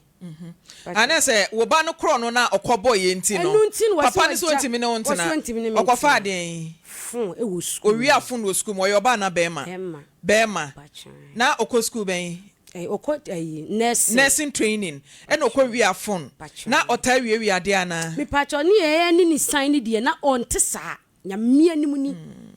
Anɛ sɛ wo ba no korɔ no na ɔkɔ bɔ yɛ nti no, Ɛno nti na wɔse papa no sɛ wagya, ɔntumi ne wo wɔse ntena. ɔntumi ne me Ɔkɔfaa ntena. deɛn? Fon wɔ sukuu mu. Ɔwiaa fon wɔ sukuu mu. Ɔyɛ ɔbaa anaa bɛɛma? Bɛɛma. Bɛɛma. Bakyan. Na ɔkɔ sukuu bɛn? Ɛyi ɔkɔ ɛyi nursing. Nursing training ɛna ɔkɔ wia phone na ɔtaa wiawia adeɛ anaa. Mepakyɛw ne yɛ ne ne san ne deɛ na ɔnte saa nyame anim ni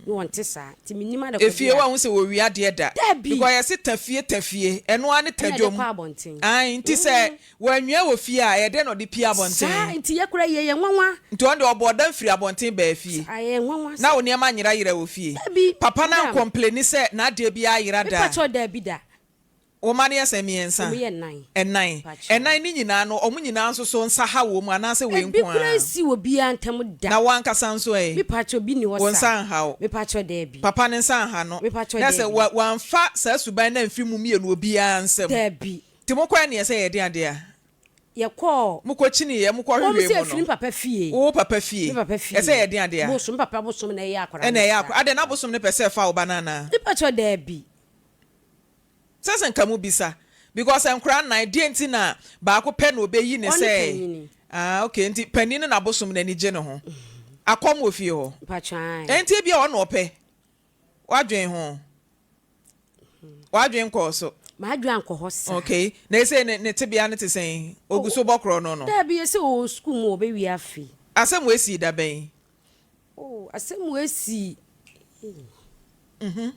na ɔnte saa nti mennim ade kɔ Efie deɛ a. wahu sɛ wɔwia adeɛ da. Dabi. Because yɛse ta fie ta fie ɛno ara ne ta Ɛna ɛde dwom. kɔ abɔnten. Ae nti sɛ wanwia wɔ fie a ɛyɛ dɛn na ɔde pie abɔnten. Saa nti yɛ koraa yɛ yɛ nwanwa. Nti ɔno deɛ ɔbɔɔ dam firi abɔnten baa fie. Saa ɛyɛ nwanwa Na saa. wo nneɛma nyera yera wɔ fie. Dabi Papa no madam. ancomplaini sɛ n'adeɛ biara ayera da. Mepakyɛw dabi da. Wo mma no yɛ sɛn? Mmiɛnsa? Wɔn yɛ nnan. Nnan. Mpakyɛw. Nnan no nyinaa no, wɔn nyinaa nso so nsa ha wɔn mu anaasɛ wei Ebi nko koraa ara? nsi obiara ntam da. Na wo ankasa nso ɛ? Me pakyɛw, bi nni hɔ Wo saa. nsa nha wo? Me pakyɛw, daabi. Papa no nsa nha no? Me pakyɛw, Na sɛ daabi. wa, wamfa saa suban no amfiri mo mmienu obiara nsam? Daabi. Nti mokɔɛ no yɛ sɛ yɛde adeɛ a? Yɛkɔɔ. Mokɔkyiniiɛ, Wɔn mokɔhwehwɛɛ sɛ mu efiri no? me papa fie. Wo papa fie? Me papa fie. Yɛ sɛ yɛde adeɛ a? Bosom, me papa bosom na ɛyɛ akwadaa Ɛna no ɛyɛ saa. akwadaa, adɛn na bosom no pɛ sɛ ɛfa wo ba no anaa? Me pakyɛw, daabi. Sɛ sɛ nka mo bisa because nkora nnan deɛ nti na baako pɛ na ɔbɛyi ne Ɔne sɛ panyini. ah okay nti panin no na bosom n'ani gye ne ho akɔm wɔ fie hɔ Mpakyɛ ae. ɛnti ebia ɔna ɔpɛ wadwen ho wadwen kɔɔ so. M'adwen ankɔ hɔ saa. Okay na ese ne ne tebea no te sɛn ogu so bɔ korɔ no no. Daabi ese ɔwɔ sukuu mu ɔbɛwie afe. Asɛm wei sii da bɛn? Oh asɛm wei sii ei. Mhm.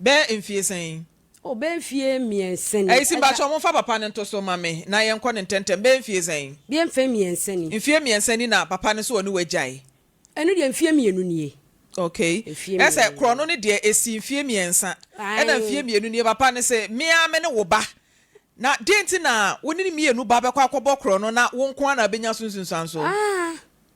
Bɛyɛ mfie sɛn? Oh bɛyɛ mfie mmiɛnsa ni. Ayisi mpakyɛw momfa papa no nto so ma me na yɛnkɔ no ntɛntɛm. Bɛyɛ mfie sɛn? Bɛyɛ mfie mmiɛnsa ni. Mfie mmiɛnsa ni na papa no so ɔne wo agyae? Ɛno deɛ mfie mmienu nie. Okay. Mfie Ɛsɛ mmienu. korɔno no deɛ ɛsii mfie mmiɛnsa. Ɛna mfie Ae. mmienu nie papa no se me ara me ne wo ba. Na deɛn nti na wo ne ne mmienu ba bɛkɔ akɔbɔ korɔno na wo nko ara na wobɛnya so nsunsuansoɔ? Ah.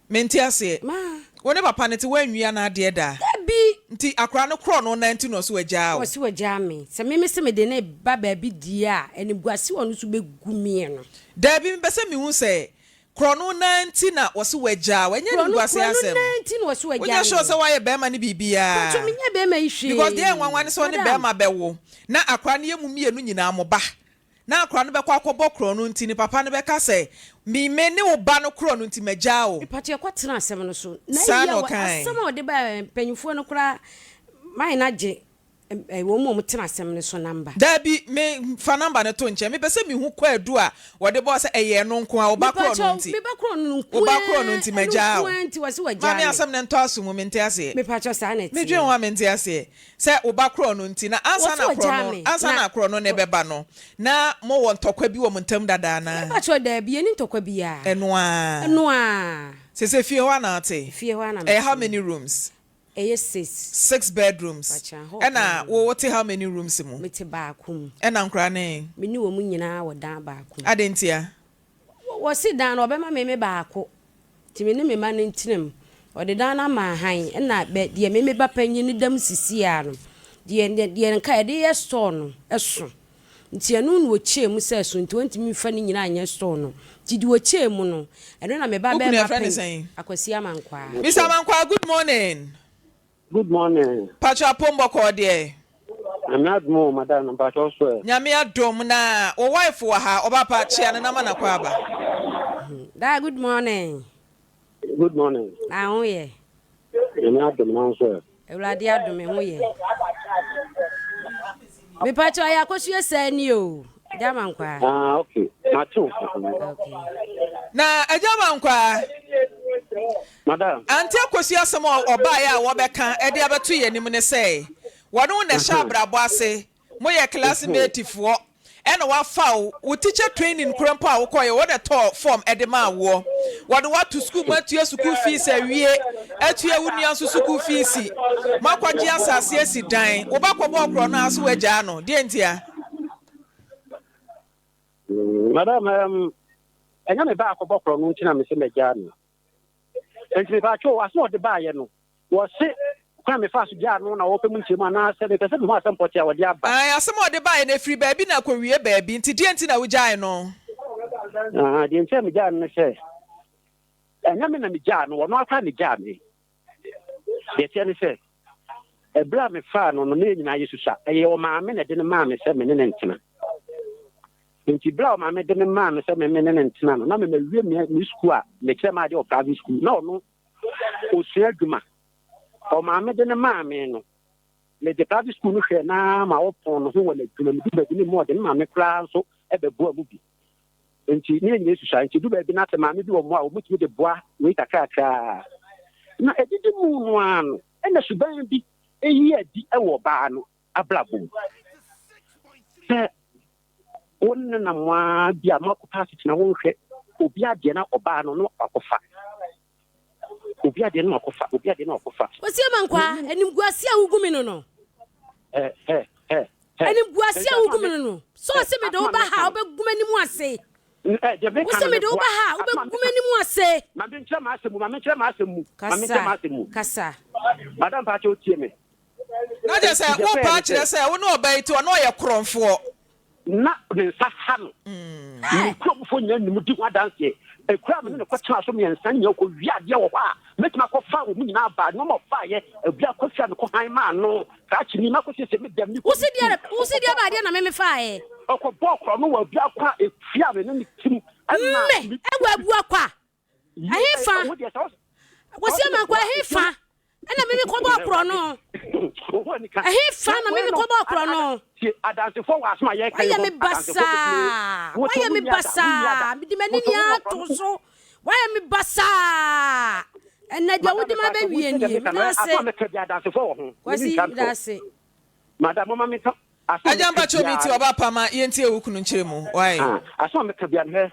Mente aseɛ. Ma. Wo ne papa no te woanwia n'adeɛ da? Dabi. Nti akwadaa no korɔ no nan nti na ɔse wagyaa wo? Ɔse wagyaa me. Sɛ me mese mede no reba baabi deɛ a, animguase a ɔno nso bɛgu meɛ no. Dabi, mepɛ sɛ mehu sɛ korɔ no nan nti na ɔse wagyaa wo. Ɛnyɛ Korɔ no, animguase korɔ no asɛm. nan nti na ɔse wagyaa Wonyɛ sure me. sɛ woayɛ bɛɛma no biribiara? Mpakyɛw menyɛɛ bɛɛma yi hwee. Because deɛ ɛyɛ nwanwa ne sɛ ɔne Madam. bɛɛma bɛwo na akwadaa no yɛ mo mmienu nyinaa mo ba. Na akwadaa no bɛkɔ akɔbɔ korɔno nti, ne papa no bɛka sɛ, Me, me ne wo ba no korɔno nti, magyaa wo. Mepakyɛ yɛkɔ tena asɛm no so. Na Saa eyi na a ɔkae. asɛm a ɔde bae mpanyinfoɔ no koraa mayɛ no agye wɔn a wɔtena asɛm no so number. Daabi, me, fa number no to nkyɛn. Mepɛ sɛ mehu kwaadu a wɔde bɔɔ sɛ ɛyɛ ɛno nko ara, wo ba korɔno Mepakyɛw, nti. me ba korɔno no nko Wo ba ara, korɔno nti, ɛno magyaa nko wo. ara nti wɔse wɔagyaa Maame me. asɛm no ntɔ aso mu, mente aseɛ. Mepakyɛw saa na Medwen ɛteɛ. ho a mente aseɛ. Sɛ wo ba korɔ no nti, na ansa Wɔse na korɔ wɔgyaa no, me, ansa na. na korɔ no ne bɛba no, na mowɔ ntɔkwa bi wɔ mo ntam dada anaa? Me pakyɛw, daabi, yɛnni ntɔkwa biara. Ɛno ara. Ɛno ara. Seesei fie hɔ ara na wote? Fie hɔ ara na mete. Ɛyɛ how many rooms? Ɛyɛ six. Six bedrooms. Pakyɛw, hɔ Ɛna koraa. wo, wote how many rooms mu? Mete baako mu. Ɛna nkwadaa no ɛ? Me ne wɔn nyinaa wɔ dan baako mu. Adɛn ntia? Wɔse dan no ɔbɛma me me baako nti me ne me mma no ntena mu. Ɔde dan no ama hann ɛna bɛ deɛ me me ba panyin no da mu sisi ara no deɛ deɛ nka yɛde yɛ store no ɛso nti ɛno na ɔkyɛɛ mu sɛ ɛso nti ɔntumi mfa ne nyinaa nyɛ store no nti deɛ ɔkyɛɛ mu no ɛno na me ba Wo kunu bɛrima yɛfrɛ no panyin sɛn? Akwasi Amankwaa. Mister Amankwaa good morning. Good morning. Pacho apom bɔkɔɔ deɛ. Nyame adom o madam na mpakyɛ wo so ɛ? Nyame adom na wo wife wɔ ha ɔba pa kyea no na ma no akɔ aba. Daa good morning. Good morning. Na ho yɛ? Nyame adom na wo nso ɛ? Awurade adom me ho yɛ. Mepakyɛ ɔyɛ akosua saa ni o. Agya Mankwaa. Ah okay. Mate wo. Okay. Na Agya Mankwaa. Madam. Ante Akosua asɛm a ɔbaeɛ a wɔbɛka de abɛto yɛn anim ne sɛ, wɔne wo na ɛhyɛ abrabɔ ase, moyɛ classmate foɔ, ɛna wafa wo, wo teacher training koraa mpo a wokɔeɛ wo na ɛtɔɔ form de maa woɔ. Wɔde wo ato sukuu mu atua sukuu fees awie, atua wo nua nso sukuu fees, moakɔgye asase asi dan, wo ba kɔbɔɔ korɔno a so woagyaa no, deɛ ntia? Madam, um, ɛnyɛ me ba akɔbɔ korɔno nti na mese magyaa no. Enti mepatwo, asɛm a ɔde baeɛ no, wɔse kwan a mefaa so gyaa no na wɔpɛ mu nkyerɛmu anaasɛ mepɛ sɛ mehu asɛm pɔtee a wɔde aba. Ae, asɛm a ɔde baeɛ no, ɛfiri baabi na akɔwie baabi, nti deɛn nti na wogyaee no? Ahaa, deɛ nti a megyaa no ne sɛ, ɛnyɛ me na megyaa no, ɔno ara koraa na ɛgyaa me. Deɛ ɛteɛ ne sɛ, ɛberɛ a mefaa no no, na yɛn nyinaa yɛsusua. Ɛyɛ ɔmaame na ɛde no maa me sɛ me ne no ntena. Nti berɛ a ɔmaame de me maa me sɛ me me ne no ntena no, na me mawie me me sukuu a mekyerɛ m'adeɛ wɔ private school. Na ɔno ɔsua adwuma. Ɔmaame de no maa me no, mede private school no hwɛɛ na ma ɔpɔn ne ho wɔ n'adwuma mu. Du baabi no mu ɔde ne maame koraa nso bɛboa mu bi. Nti ne yɛn nyinaa susua. Nti du baabi no sɛ maame bi wɔ mmoa a wɔtumi de boa wei kakrakraa. Na ɛdidi mu no ara no, ɛna suban bi yi adi wɔ ɔbaa no abrabɔ mu. Sɛ wo ne no nam ara bi a moakɔpɛ asetena wonhwɛ obi adeɛ na ɔbaa no na wakɔfa. Obi adeɛ na wakɔfa, obi adeɛ na wakɔfa. Kwasi Amankwaa, animguase a wogu me no no. Ɛ ɛ ɛ ɛ. Animguase a wogu me no no. Sɛ ɔse mede wo ba ha a, wobɛgu m'anim ase. Ɛ deɛ meka Wose no mede wo meboa. ba ha a, Asɛm a wobɛgu meka. m'anim ase. Ma menkyerɛ m'asɛm mu, ma menkyerɛ m'asɛm mu, ma menkyerɛ Kasa, m'asɛm mu. kasa. Madam mpakyɛw tie me. Na kyerɛ sɛ Enti deɛ wopa ɛkɔeɛ ne akyerɛ sɛ. sɛ wo ne ɔbaa yi te ɔno ɔyɛ korɔmfoɔ. Ná ne nsa ha no. Me kuromfo nyinaa nim di ho adanseɛ. Akuraa a me ne no kɔtenaa so mmiɛnsa no nyinaa, ɔkɔwiaa adeɛ wɔ hɔ a mɛtumi akɔfa wɔn nyinaa aba. Nneɛma a ɔfaeɛ, obi akɔsi a mekɔhan maa no, krakyeni, makɔsiesie me dɛm, mekɔ Wo se sukuu. deɛ, wo se deɛ ba adeɛ na me mefaeɛ? Ɔkɔbɔɔ korɔno wɔ Abuakwa a ɛfie a me ne no te mu ɛma Me, ɛwɔ Abuakwa? Ɛhefa? Kwasi Amankwa, ɛhefa na meme kɔbɔɔ korɔno? Ɛhefa na meme kɔbɔɔ korɔno? Wayɛ me basaa, wayɛ me basaa, mede m'ani nyinaa ato so, wayɛ me basaa. Ɛnɛ deɛ wode ma bɛwie nie, meda ase. Kwasi, meda ase. Agya mpakyɛw mi ti ɔba pa ma yɛntie wo kunu nkyerɛ mu why. Asɛm a meka bia no hwɛ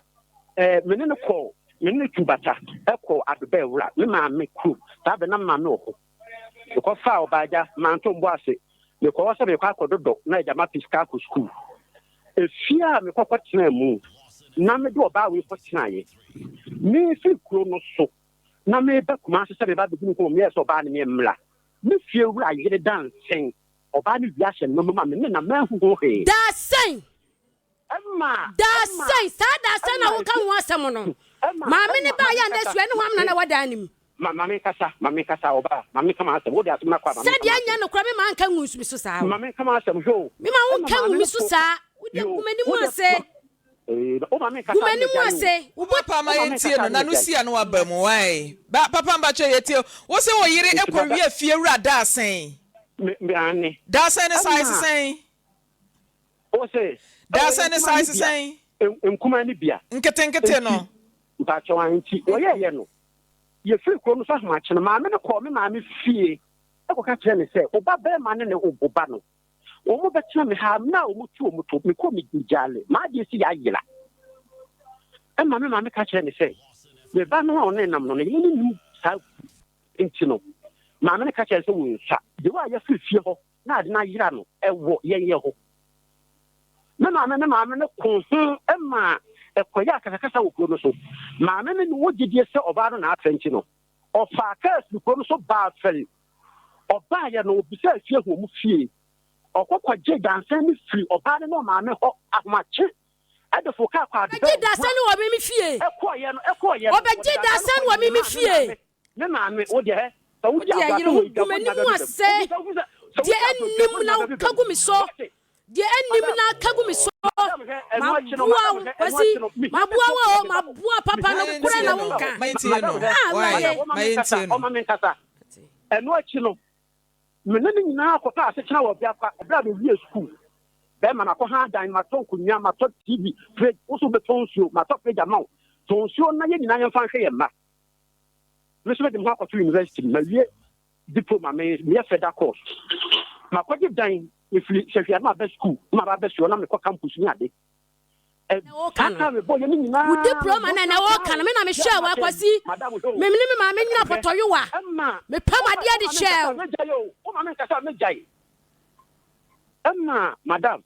eh, me ne no kɔɔ me ne no tu bata ɛkɔɔ Adobɛ wura me maame kurom saa bɛ na me maame wɔ hɔ mekɔ faa ɔbaa agya manto mbɔ ase mekɔ hɔ sɛ mekɔ akɔdodɔ na agya ma sika akɔ sukuu efie a mekɔ kɔ tena mu na mede ɔbaa wei kɔ tenaeɛ mefiri kuro no so na meba Kumase sɛ meba abɛdi ne nkɔmmɔ meyɛɛ sɛ ɔbaa no me mmra me fie wura yere dansɛn Ɔbaa no wia hyɛ nnoɔma ma me ne na manhu ho hwee. Daa sɛn? Ɛma, Daa ɛma, sɛn? Saa daa sɛn na ɛma woka efi, ho asɛm no? ɛma, Maame no ɛma, ma baeɛ a me na nkasa. sua ne hwam na na ɛwɔ dan no mu. Ma, ma me nkasa, ma me nkasa, ɔbaa, ma me nka m'asɛm. Wode asɛm no akɔ a, ma me nka Sɛdeɛ ɛnyɛ m'asɛm. nokorɛ, me ma nka ngu me so saa o. Ma me nka m'asɛm, hwɛ o. Me ma wo Ɛma nka maame ngu me no so fo ka, saa. Wode yo, gu m'anim wode, ase. ma, ee, wo ma me Gu nkasa a, na m'anim magyae o. ase. Wo bo. Papa ma Wo ma me yɛntie nkasa no a, na na no magyae. si a na waba mu why ba papa mpakyɛ yɛtie wo se wo yere Nti kɔ mada. wie fie wura daasɛn. Me, me, aane. Daasɛn ne size Ɛma. sɛn? Wo se, ɛwɔ Daasɛn ne nkumaa no size bia, sɛn? nkumaa no bia. Nketenkete Nti, no. mpakyɛw aane, nti wɔyɛɛyɛ no, yɛfiri kuro no so ahomakye no, maame no kɔɔ me maame fie kɔka kyerɛɛ no sɛ, wo ba barima ne ne wo ba no, wɔn bɛtena me ha, mmerɛ a wɔn tu wɔn to, mekɔɔ me gyaale, m'adeɛ si yɛayera. Ɛma me maame ka kyerɛɛ me sɛ, me ba no a ɔne nam no, ne yere no nim saa nti no, maame no ka kyerɛɛ no sɛ wɔnsua. Deɛ a yɛfiri fie hɔ na ade no ayera no, ɛwɔ yɛn yɛ hɔ. Me maame ne maame no koo ho maa ɛkɔyɛɛ akasakasa wɔ kuro no so. Maame no ne wɔ gyedie sɛ ɔbaa no na afɛ nti no, ɔfaa kaa firi kuro no so baa Fɛre. Ɔbaeɛ no, ɔbisaa fie ho wɔn fie. Ɔkɔ kɔgyee dansɛn no firi ɔbaa no ne ɔmaame hɔ ahomakye de foo kaa kɔɔ Ɔbɛgye Adobɛ dasɛn wura. no wɔ me me fie. Ɛkɔeɛ no, ɛkɔeɛ no, wɔde Ɔbɛgye dansɛn no dasɛn wɔ kɔyɛɛ me me maa me fie. maame. Me maame, wo deɛ hɛ, sɛ Wo wodi deɛ agorɔ yere sɛ ho wei gu dwa, wonya m'anim bɛbɛ bɛm. ase. Wofiri sɛ, wofiri sɛ. Deɛ ɛnnim na woka gu me so. Deɛ ɛnnim na ka gu me so. Maboa wo, Kwasi. Maboa wo o, maboa papa no korɛ na wonka. Ah, Awurade. Ɔma me nkasa. Ɛno akyi no, me ne no nyinaa kɔtɔɔ asetena wɔ Biafra ɛberɛ a mewie sukuu. Bɛrima, makɔ ha dan, matɔ nkonnwa, matɔ TV, fridge, wo nso wobɛtɔ nsuo, matɔ fridge ama wo. Tɔ nsuo na yɛn nyinaa yɛmfa nhwɛ yɛn mma. Me nso mede me ho akɔto university, mawie diploma, me meyɛ further course. Makɔgye dan, mefiri Sahwia na maba sukuu, na maba abɛsoɔ na mekɔ campus ne ade. Na wɔka no. Wo diploma na na wɔka no, me na mehwɛɛ wo akwasi. Me ne me maame nyina pɔtɔyowa. Mepam adeɛ de kyɛɛ wo. Wo maame nkasa megyae. Ɛma madam,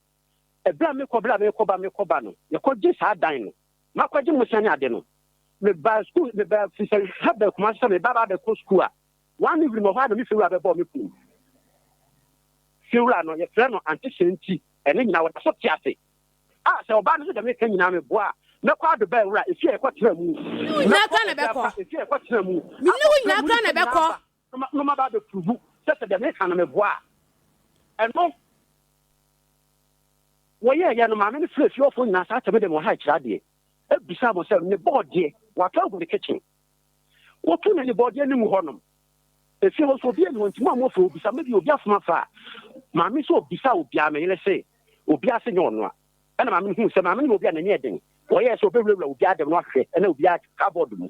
ɛberɛ a mekɔ berɛ a mekɔ ba mekɔ ba no, yɛkɔgye saa dan no. Makɔgye mmosea ne ade no. Mebaa sukuu, mebaa firi sɛ ha baa Kumasi sɛ meba ba abɛkɔ sukuu a, one evening wɔ hɔ a na me fiewura bɛbɔɔ me pon mu. Fiewura no, yɛfrɛ no Ante Sɛnti, ɛne nyinaa wɔda so te ase. A sɛ ɔbaa no sɛ deɛ meka nyinaa meboa a, mɛkɔ Adobaa nwura, efie a yɛkɔtena mu. Me ne wo nyinaa koraa na ɛbɛkɔ. Efie a yɛkɔtena mu. Me ne wo nyinaa koraa na ɛbɛkɔ. Na maba abɛpuruvu sɛ sɛ deɛ meka no meboa a. Ɛno wɔyɛeɛ no, maame no frɛɛ fie hɔfoɔ nyinaa saa kyɛ me deɛ mewɔ ha rekyerɛ adeɛ. Ɛbisaa wɔn sɛ ne bɔɔdeɛ wɔatɔ agu ne kitchen. Wɔto no ne bɔɔdeɛ no mu hɔnom. Efie hɔ nso obiara nni hɔ nti mo a moafrɛ obisa maybe obi afom afa a. Maame nso obisa obiara me yere se obiara se nyɛ ɔno a. Ɛna maame no huu sɛ maame no yɛ obi a n'ani yɛ den. Ɔyɛɛ sɛ ɔbɛwurawura obiara dɛm na wahwehwɛ ɛna obiara cupboard mu.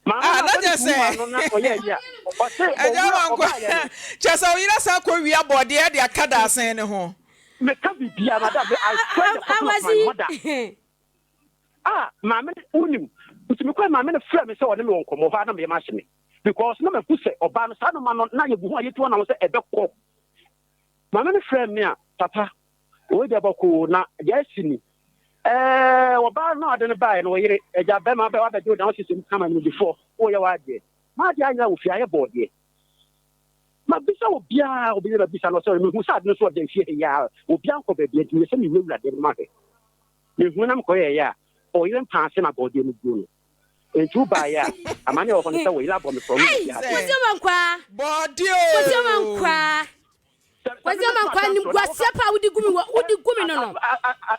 Maame Ah, no na akɔde kyerɛ tuu sɛ ano na ɔyɛɛ yi a ɔse Agya owura Amankwa, ɔbaeɛ no. kyerɛ sɛ wo yere asan akɔwia bɔɔdeɛ de aka dadesɛn no ho. Meka biribiara madam I swear the person of my mother. Akwasi. Ah maame no wonim nti mekɔɛ maame no frɛ me sɛ ɔne me wɔ nkɔmmɔ hɔ a na meyam ahye me because na mahu sɛ ɔbaa no saa noma no na yɛgu ho a yɛtu anam sɛ ɛbɛkɔ. Maame no frɛ me a papa wei deɛ bɔkoo na deɛ asi ni ɛɛ ɔbaa no a ɔde no baeɛ no ɔyere agya bɛma bɛ wabɛgye wo dan wosiesie mu kama nimdefoɔ woyɛ w'adeɛ m'adeɛ anyera wɔ fie ayɛ bɔɔdeɛ mabisa obiara obi ne mabisa no sɛ mehu sɛ ade no so ɔda fie ha yi a obiara nkɔ baabi nti meyɛ sɛ mewurawura dɛm no mahwɛ Mehu na mekɔyɛeɛ a, ɔyere mpaa ase na bɔɔdeɛ no guo no. Enti wobaeɛ a, amane a ɛwɔ hɔ ne sɛ wo yere abɔ me korɔno wɔ Ei, fie ha Kwasi deɛ. Amankwaa! Bɔɔdeɛ Kwasi oo! Amankwaa! Kwasi Amankwaa, animguaseɛ paa a wode gu me wɔ, wode gu me no no.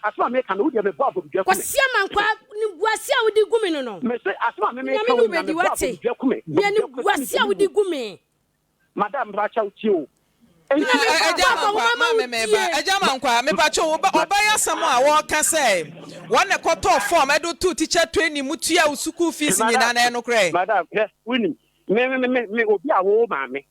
Asɛm a meka no, wo deɛ mebɔ abɔbedua ku me. Kwasi Amankwaa, animguaseɛ a wode gu me no no. Mese asɛm a me Nyame meka ne wei wo nyinaa, bɛdi, mebɔ woate? abɔbedua ku me, Me bɔbedua ku me sɛ animguaseɛ a mebɛwu wode gu me. Madam, mepakyɛw tie o. Enti Na mebaa Agya hɔ Amankwa, Akɔnhoma ma maame wo meba. die. Agya Amankwa, mepakyɛw, wo ba, ɔba yi asɛm a wɔreka sɛ wɔn na ɛkɔtɔɔ fɔɔm ɛde wo too teacher training mu tua wo sukuu fees nyinaa Madam, no, ɛyɛ nokorɛ? madam, hwɛ, wonim, me, me, me, me, obi a wo maame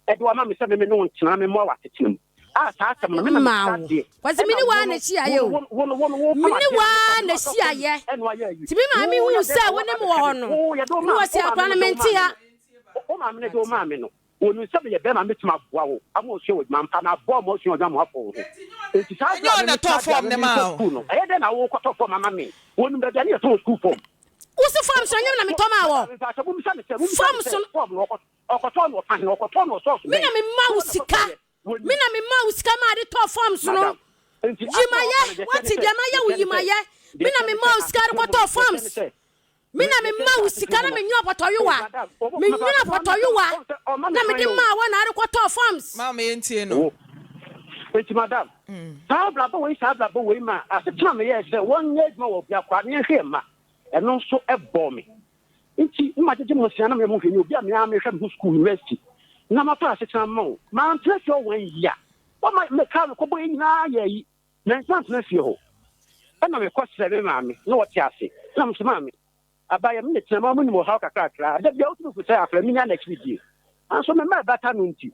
ɛde wo ama me sɛ me me ne wo ntena na me mmoa w'asetena mu. A saa asɛm no, me na Maa mekyerɛ wo. adeɛ. Kwasi, me Ɛna ne wo wo ara no, na ɛhyiaeɛ wo o. no, wo no, wo no, wo Me pam ne adeɛ wo na mefa ara me na na ɔdɔ fam ɛhyiaeɛ. ɛna wayɛ ayi. Nti me maame Wo huu yɛ dɛn sɛ na wo ne woaba me wɔ abɛka hɔ me? no, Wo yɛde wo na maa, ɔse wo maame akwadaa no no de wo mente maa me ha. no. Wo maame no de wo maa me no. Wɔnim sɛ meyɛ bɛrima a mɛtumi aboa wo ama wasua w'adwuma. Ampa, maboa wo ma woasua w'adwuma ama woafɔ wo ho. Enti saa Ɛnyɛ berɛ a ɔno me na mekyerɛ ɛtɔɔ adeɛ a fɔɔm me no merekɔ maa wo. sukuu no, ɛyɛ dɛn na worekɔtɔ fɔɔm ama me? Wɔnim baabi a ne yɛtɔn sukuu fɔɔm. Wo se fɔɔm so, ɛnyɛ me na metɔ maa wɔ. Madam, mpakyɛ mommisa me sɛ, mommisa Fɔɔm me sɛ, so no. fɔɔm no ɔkɔtɔɔ no wɔ fa he? Ɔkɔtɔɔ no wɔ sɔɔso Me bɛn? na memaa Hwan wo na sika. ɔkɔtɔeɛ? Wɔnim. Me na memaa wo sika maa de tɔɔ fɔɔms no. Madam, enti Yi asɛm a mayɛ, ɔka no, deɛ ɛteɛ ne woate sɛ, deɛ mayɛ deɛ wo ɛteɛ yi ne sɛ, mayɛ. deɛ Me na ɛteɛ ne memaa sɛ, wo sika de asetena mu no, kɔtɔɔ deɛ ɛteɛ fɔɔms. ne sɛ, Me na memaa wo sika na menwene apɔtɔyowa. Menwene apɔtɔyowa na mede maa wo na wode kɔtɔɔ forms. Maame yɛntie no. Enti madam, saa abrabɔ wei saa abrabɔ wei ma asetena meyɛɛ sɛ wɔnyɛ adwuma wɔ obiako a na yɛnhwɛ yɛn mma. Ɛno nso ɛbɔɔ me. Nti na magyegye mmosea na meyɛ mo nhwɛni obi a me ara mehwɛ me ho sukuu university na mapa asetena ma wo. Mantena fie hɔ one year. Wɔma me kaa mekɔbɔ yɛ nyinaa yɛ ayi. Mantena ntena fie hɔ. Ɛna mekɔsrɛ me maame na ɔte ase. Na mese maame, abayɛ me ne tena ma menim ɔhaw kakrakra. Da bia wotumi fu sɛ afra menya n'akyiri die. Nanso me mma ɛbata no nti,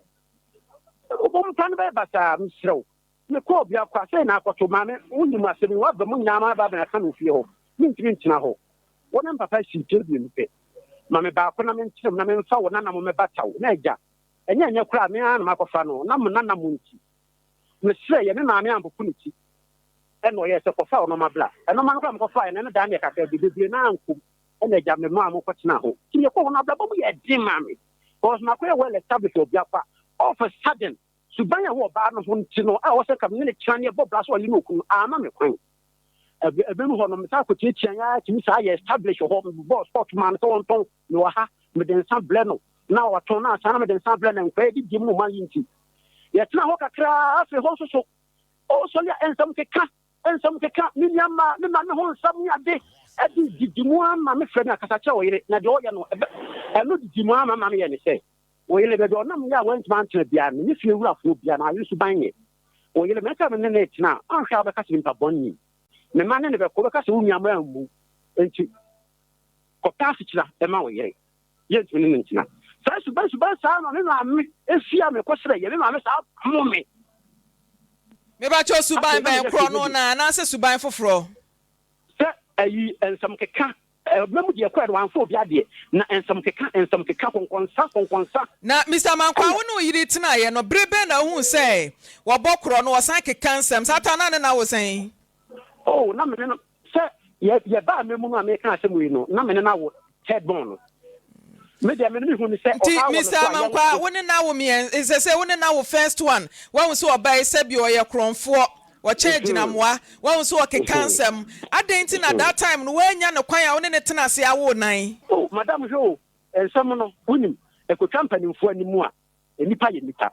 wobɔ mpa no bɛyɛ basaa. Mesrɛ wo. Mekɔɔ biako a, sei na akɔto. Maame, wonim asɛm yi, woaba mu nyinaa ma aba abɛka me fie hɔ. Mentumi ntena hɔ. Wo ne me papa si mfeɛ mmienu pɛ. Ma me baako na mentena mu na memfa wo nana mo mmɛbata wo. Na agya, ɛnyɛ ɛnyɛ koraa me ara na makɔfa no, na mo nana mo nti. Mesrɛeɛ, me maame ampopo ne ti. Ɛnna ɔyɛɛ sɛ, Kɔfa wo nɔma bra. Nɔma no koraa a mekɔfaeɛ no, ɛno daa neɛ kakra bi, bebree no ara ankɔ mu. Ɛnna agya me maa mokɔtenaa hɔ. Nti mekɔɔ hɔ no, abrabɔ mu yɛɛ den maa me because makɔyɛ well established wɔ Biafra. All of a sudden, suban a ɛwɔ ɔbaa no ho nti no, a ɛwɔ sɛ nka me ne no tena ne yɛbɔ bra sɛ ɔyere ne okunu no, amma me kwan. Ɛberɛ mu hɔ no, mesan kɔtiatiaa ara tumi saa yɛ establish wɔ hɔ. Mebɔɔ sport maa no sɛ ɔntɔn. Mewɔ ha, mede nsa brɛ no. Na ɔtɔn no ansa na mede nsa brɛ no nkwa adidie mu ma yi nti. Yɛtena hɔ kakraa afei hɔ nso so ɔsɔre a nsɛm keka nsɛm keka me nua mmaa me maame ho nsɛm ne ade ɛde didi mu ama me frɛ me akasa kyerɛ ɔyere na deɛ ɔyɛ no ɛbɛ ɛno didi mu ama ma meyɛ ne sɛ ɔyere baabi ɔnam yɛ a wantumi antena biara no ne fie wurafoɔ biara na ayere suban nyɛ ɔyere mɛka me ne ne tena a anhwɛ a wobɛka sɛ nipa bɔne me ma ne ne bɛkɔ wobɛka sɛ wo nua mmaa mmu nti kɔpɛ asekyera ɛma wo yere yɛntumi ne no ntena. Saa suban suban saa na me maame efie a mekɔsrɛ yɛ me maame saa pamo me. Mebakyɛw suban bɛn korɔ no na anaasɛ suban foforɔ? Sɛ ayi nsɛm keka ɛbɛ mu deɛ kɔɛ no wamfa obi adeɛ na nsɛm keka nsɛm keka kɔnkɔnsa kɔnkɔnsa. Na Mister Mankwaa wo ne wo yere tenaeɛ no bere bɛn na wohuu sɛ wɔbɔ korɔ no wɔsan keka nsɛm saa taa na ne na wo sɛn? Oh na me ne no Sɛ yɛ yɛbaa me mu no a meka asɛm yi no, na me ne no awo third born no. Me deɛ me no mehu ne sɛ Nti ɔhaw wɔ me Mister so a Amankwaa, yɛnwo. wo ne no awo mmiɛn, sɛsɛ wo ne no awo first one, woahu sɛ ɔbaa yi sɛbi ɔyɛ korɔnfoɔ, ɔkyɛ agyinamoa, woahu sɛ ɔkeka nsɛm, adɛn nti na that time no woannya no kwan a wo ne no tena ase awo nan? Oh madam hwɛ o, nsɛm no wonim, ɛkɔtwa mpanimfoɔ anim a, nnipa yɛ nnipa,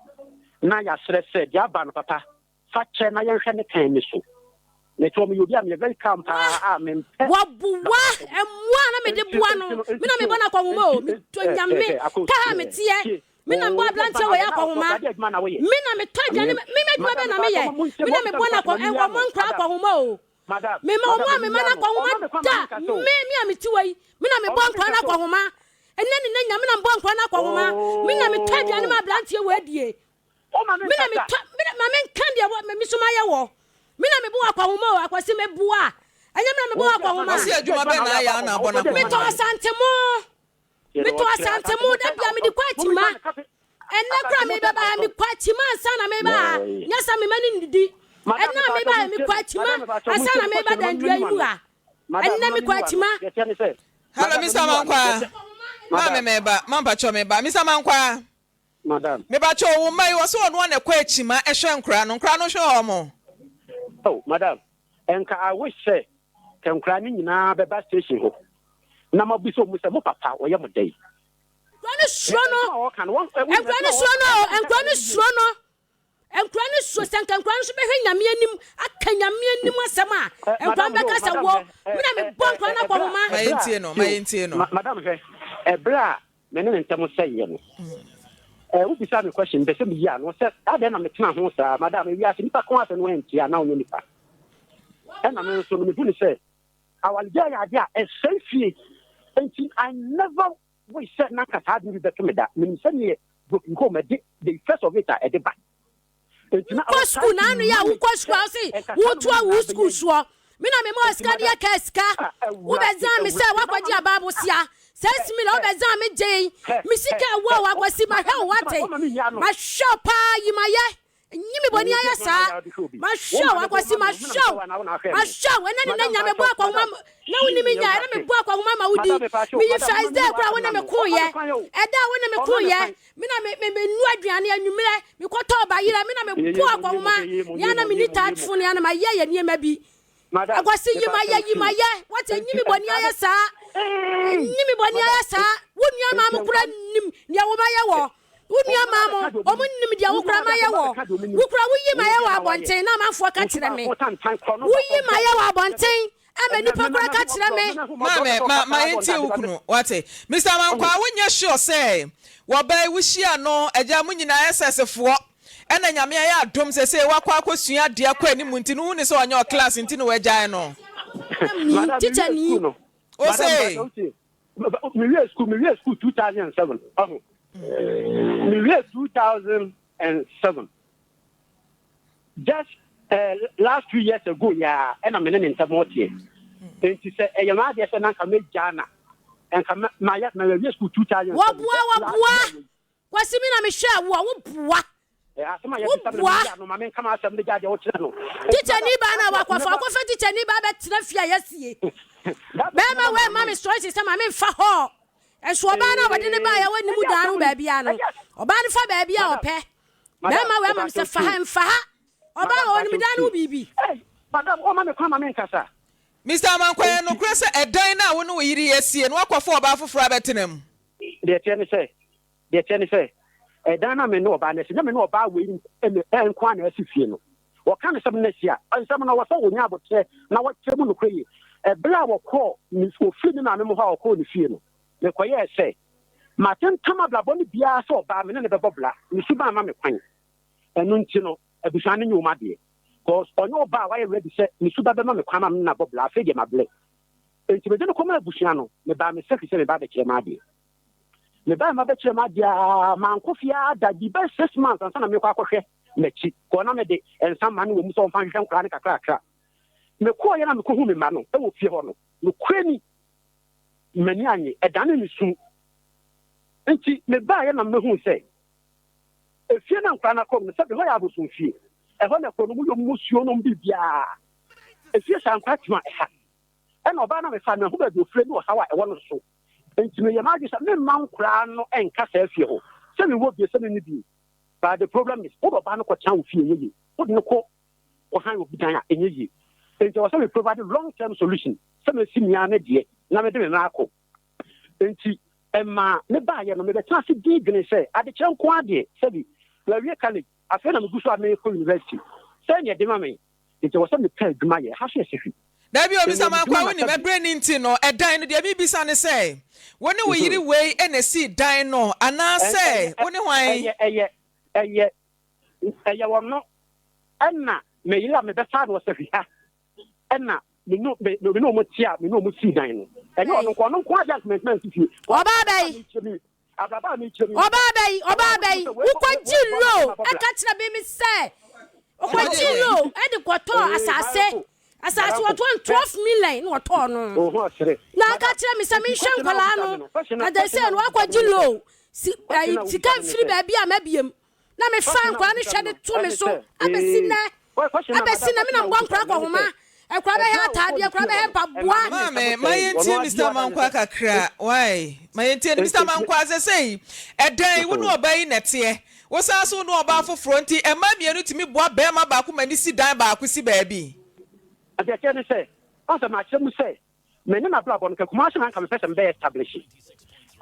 na yɛasrɛ sɛ deɛ aba no papa Fa kyɛ na yɛnhwɛ ne kan ni so. Metoɔ meyɛ obi a meyɛ very calm paa a mempɛ. Wɔboa mmoa a na mede boa no me na mebɔ no akɔnhoma o metɔ nyame ka ha meteɛ me na mebɔ aberanteɛ wɔ yɛ akɔnhoma me na metɔ aduane me m'adwuma bɛ na meyɛ me na mebɔ no akɔ wɔn nkora akɔnhoma o mema wɔn a mema no akɔnhoma da me me a mete wɔ yi me na mebɔ nkora no akɔnhoma ɛnɛ ne nɛ nya me na mebɔ nkora no akɔnhoma me na metɔ aduane ma aberanteɛ wɔ adie Woma Me na me tɔ me na ma me nka deɛ wɔ me so mayɛ wɔ. Me na me bɔ akɔnhoma o akwasi me boa. Ɛnyɛ me na me bɔ akɔnhoma. Ɔsi adwuma bɛn na ayɛ a na abɔ no Me tɔ akɔnhoma? asantemo. Me tɔ asantemo da bia me de kɔ akyima. Ɛnɛ kora me bɛba ha me kɔ akyima ansa na me ba ha. Nyɛ sa me ma ne ndidi. Ɛnɛ a me ba ha me kɔ akyima ansa na me ba dandua yi mu ha. Ɛnɛ me kɔ akyima. Hello Mister Mankwaa. Maame meba, mampakyɛw meba. Mister Mankwaa. Madam. Mepakyɛw wo mma yi wɔse ɔno a na ɛkɔ akyima ɛhwɛ nkoraa no nkoraa no hwɛ wɔn. Oh madam nka I wish sɛ kɛ nkoraa no nyinaa bɛba station hɔ na mabisa ɔmu sɛ mo papa ɔyɛ mo dɛn. Nkura no suro no. Nkura no suro no o. Nkura no suro no. Nkura no suro sɛ nka nkura no nso bɛhwɛ nyame anim aka nyame anim asɛm a nkura no bɛka sɛ wɔ me na mebɔ nkura no akɔhoma. Ma yɛntie no ma yɛntie no. Madam hwɛ ɛberɛ a me ne ne ntam sɛeɛ no eh, wobisa me question mpɛ sɛ meyi ano sɛ adɛn na metena ho saa madam ewiase nipa ko asɛ no antie a na wonyɛ nipa ɛna me nso no mehu ne sɛ awaregyae yɛ adeɛ a ɛsɛe fie nti I never wish sɛ na nka saa adeɛ bi bɛto me da menim sɛneɛ broken home ɛde the effects of it a ɛde ba Wokɔ sukuu na ano yɛ a wokɔ sukuu a wose wotoa wo sukuu soɔ. Me na mema wo sika de yɛ kaa sika. Wobɛzan me sɛ woakɔgye aba abosea. Saa simila wobɛzan me gyee me sika ɛwɔ wo akwasi mahwɛ wo wate. Mahwɛ wo paa yi mayɛ. Nyi me bɔni ayɛ saa. Mahwɛ wo akwasi mahwɛ wo. Mahwɛ wo ɛnɛ ne nɛ nya mebɔ akɔnhoma Na wo ne me nyae, na mebɔɔ akɔnhoma ma wo di. Meyi first day koraa wo ne me koeɛ. Ɛda a wo ne me koeɛ, me na me me menua aduane anwummerɛ, mekɔtɔɔ bayerɛ, me na mebɔɔ akɔnhoma. Nea na menni touch phone a na mayɛ yɛ nneɛma bi. Akwasi yi mayɛ yi mayɛ, wate nyi me bɔne ayɛ saa. Nyi me bɔne ayɛ saa. Wo nua maa mo koraa nim nea wo mayɛ wɔ. Wo nua maa mo, wɔn nim deɛ wo koraa mayɛ wɔ. Wo koraa wo yi mayɛ wɔ abɔnten na amanfoɔ ka kyerɛ me. Wo yi mayɛ wɔ abɔnten. Ɛma nnipa koraa ka kyerɛ me. Maame, ma, ma yɛntie wo kunu, wate. Mister Amankwaa, wonyɛ sure sɛ wɔbaa yi wohyia no, agya, mo nyinaa SS foɔ, ɛna Nyame ayɛ adom sesei wakɔ akɔsua adeɛ akɔ anim nti no, wohu no sɛ ɔnyɛ ɔclass nti na wagyae no? Ni, teacher ni. Ose. Mewie school, mewie school 2007, ɔho. Mewie 2007. Just eh, last 2 years ago yaa ɛna me ne ne ntam ɔteɛ. Nti sɛ ɛyɛ m'adeɛ sɛ na nka mɛgyaa na nka mayɛ mawie school 2007. Wɔboa wɔboa Kwasi me na mehwɛɛ wo a woboa Asɛm a yɛbisa no woboa meyi ano ma menka m'asɛm de gya deɛ wokyerɛ no. Teacher ni baa na wakɔfa wakɔfa teacher ni baa bɛtena fie a yɛasie bɛrima wei ma me stress sɛ ma memfa hɔ nso ɔbaa no a wɔde ne baeɛ wɔnni mu dan no baabi a no ɔbaa no fa baabi a ɔpɛ bɛrima wei ama me sɛ fa ha mfa ha ɔbaa wɔ ɔnim dan no ho biribi. Madam, ɔma me kwan ma menkasa. Mister Amankwa, ɛyɛ nokorɛ sɛ ɛdan no a wo ne wo yere asie no, woakɔfa ɔbaa foforɔ abɛtena mu? Deɛ ɛteɛ ne sɛ, Deɛ ɛteɛ ne sɛ, ɛdan no a me ne ɔbaa no asi, nyɛ me ne ɔbaa wei nko ara na asi fie no. Wɔka no sɛ me ne no asi a, nsɛm no, ɛwɔ sɛ wɔnya aboterɛ na wɔkyerɛ mu nokorɛ yie. Ɛberɛ a wɔkɔɔ ne, wɔfiri me maame mu hɔ a wɔkɔɔ ne fie no, mekɔyɛɛ sɛ matentam abrabɔ no biara sɛ ɔbaa me ne no bɛbɔ bra. Me suban amma me kwan. Ɛno nti no, abusua no nyɛ wɔn adeɛ. Cause ɔnyɛ ɔbaa a wayɛ ready sɛ ne suban bɛma me kwan ma me ne no abɔ bra. Afei deɛ mabrɛ. Enti mede no kɔmaa abusua no, mebaa me sɛfi sɛ meba abɛkyerɛ m'adeɛ. Mebae ma bɛkyerɛ m'adeɛ aa, mankɔ fie aa da, di bɛyɛ 6 months ansa na mekɔ akɔhwɛ m'akyi. Kɔɔ na mede nsa ma no wɔ mu sɛ ɔmfa nhwehwɛ nkoraa no kakrakra. Mekɔɔeɛ na mekɔhu me mma no wɔ fie hɔ no, nokorɛ ni, m'ani annye, ɛdanee me su. Nti mebaeɛ na mebɛhuu sɛ efie no a nkoraa no akɔ mu no, sɛbe hɔ yɛ abosomfie. Ɛhɔ na kuro no mu yɛ mmusuo nom biribiara. Efie saa nkoraa tena ɛha. Ɛna ɔbaa no a mefaa no, mahu baabi ofire ne ɔhaw a ɛwɔ no so. Enti meyɛ m'adwene sɛ memma nkoraa no nka saa fie hɔ, sɛ mewɔ bie, sɛ menni bie. But the problem is, wode ɔbaa no kɔtena wo fie ɛnyɛ yie, wode no kɔ kɔhan obi dan a ɛnyɛ yie. Enti ɛwɔ sɛ me provide long term solution sɛ mesi me ara me deɛ na mede me mma akɔ. Enti ɛmaa mebaeɛ no mebɛtena ase dii dwene sɛ adekyerɛ nko ara deɛ sɛbi mawie college, afei na megu so a merekɔ university, sɛn na ɛde ma me? Enti ɛwɔ sɛ mepɛ adwuma yɛ, ɛha so yɛ sahwi. Dabi o, Mister Mewɔ me Mankwaa dwuma na wonim, sɛbi. ɛberɛ no nti no, ɛdan no, deɛ merebisa ne sɛ, wo ne wo yere wei na ɛsii dan no, anaasɛ wo ne hwan? Ɛyɛ, ɛyɛ, ɛyɛ, ɛyɛ ɔno ɛna me yere a mebɛfaa no wɔ sahwi ha, ɛna me ne, me, me ne wɔn te a, me ne wɔn sii dan no. Ɛnyɛ ɔno nko, ɔno nko ara deɛ anka mantumi ansi fie. Ɔbaa bɛyi. Ɔbaa bɛ yi, ɔbaa bɛ yi, wokɔgye lo ɛka kyerɛ bi mi sɛ ɔkɔgye lo ɛde kɔtɔɔ asase asase wɔtɔ no 12 million na wɔtɔɔ no na aka kyerɛ mi sɛ menhwɛ nkwadaa no na de sɛ no wakɔgye lo si ɛyi sika mfiri baabi a mabiem na mefa nkwadaa no hwɛ de to me so abɛsi nnɛ abɛsi nnɛ me na mbɔ nkwadaa kɔhoma nkwadaa bɛhɛ ataadeɛ nkwadaa bɛhɛ mpaboa. Maame, ma yɛntie Mister Amankwah kakra. Wai? Ma yɛntie no. Mister Amankwah, sesei, ɛdɛn, wo ne ɔbaa yi na ɛteɛ? Wo san nso wo ne ɔbaa foforɔ, nti mmaa mmienu tumi boa barima baako ma no si dan baako si baabi? Deɛ ɛteɛ ne sɛ, woahu sɛ makyerɛ mu sɛ me ne n'abrabɔ no, nka Kumasi na anka mepɛ sɛ mebɛyɛ establish.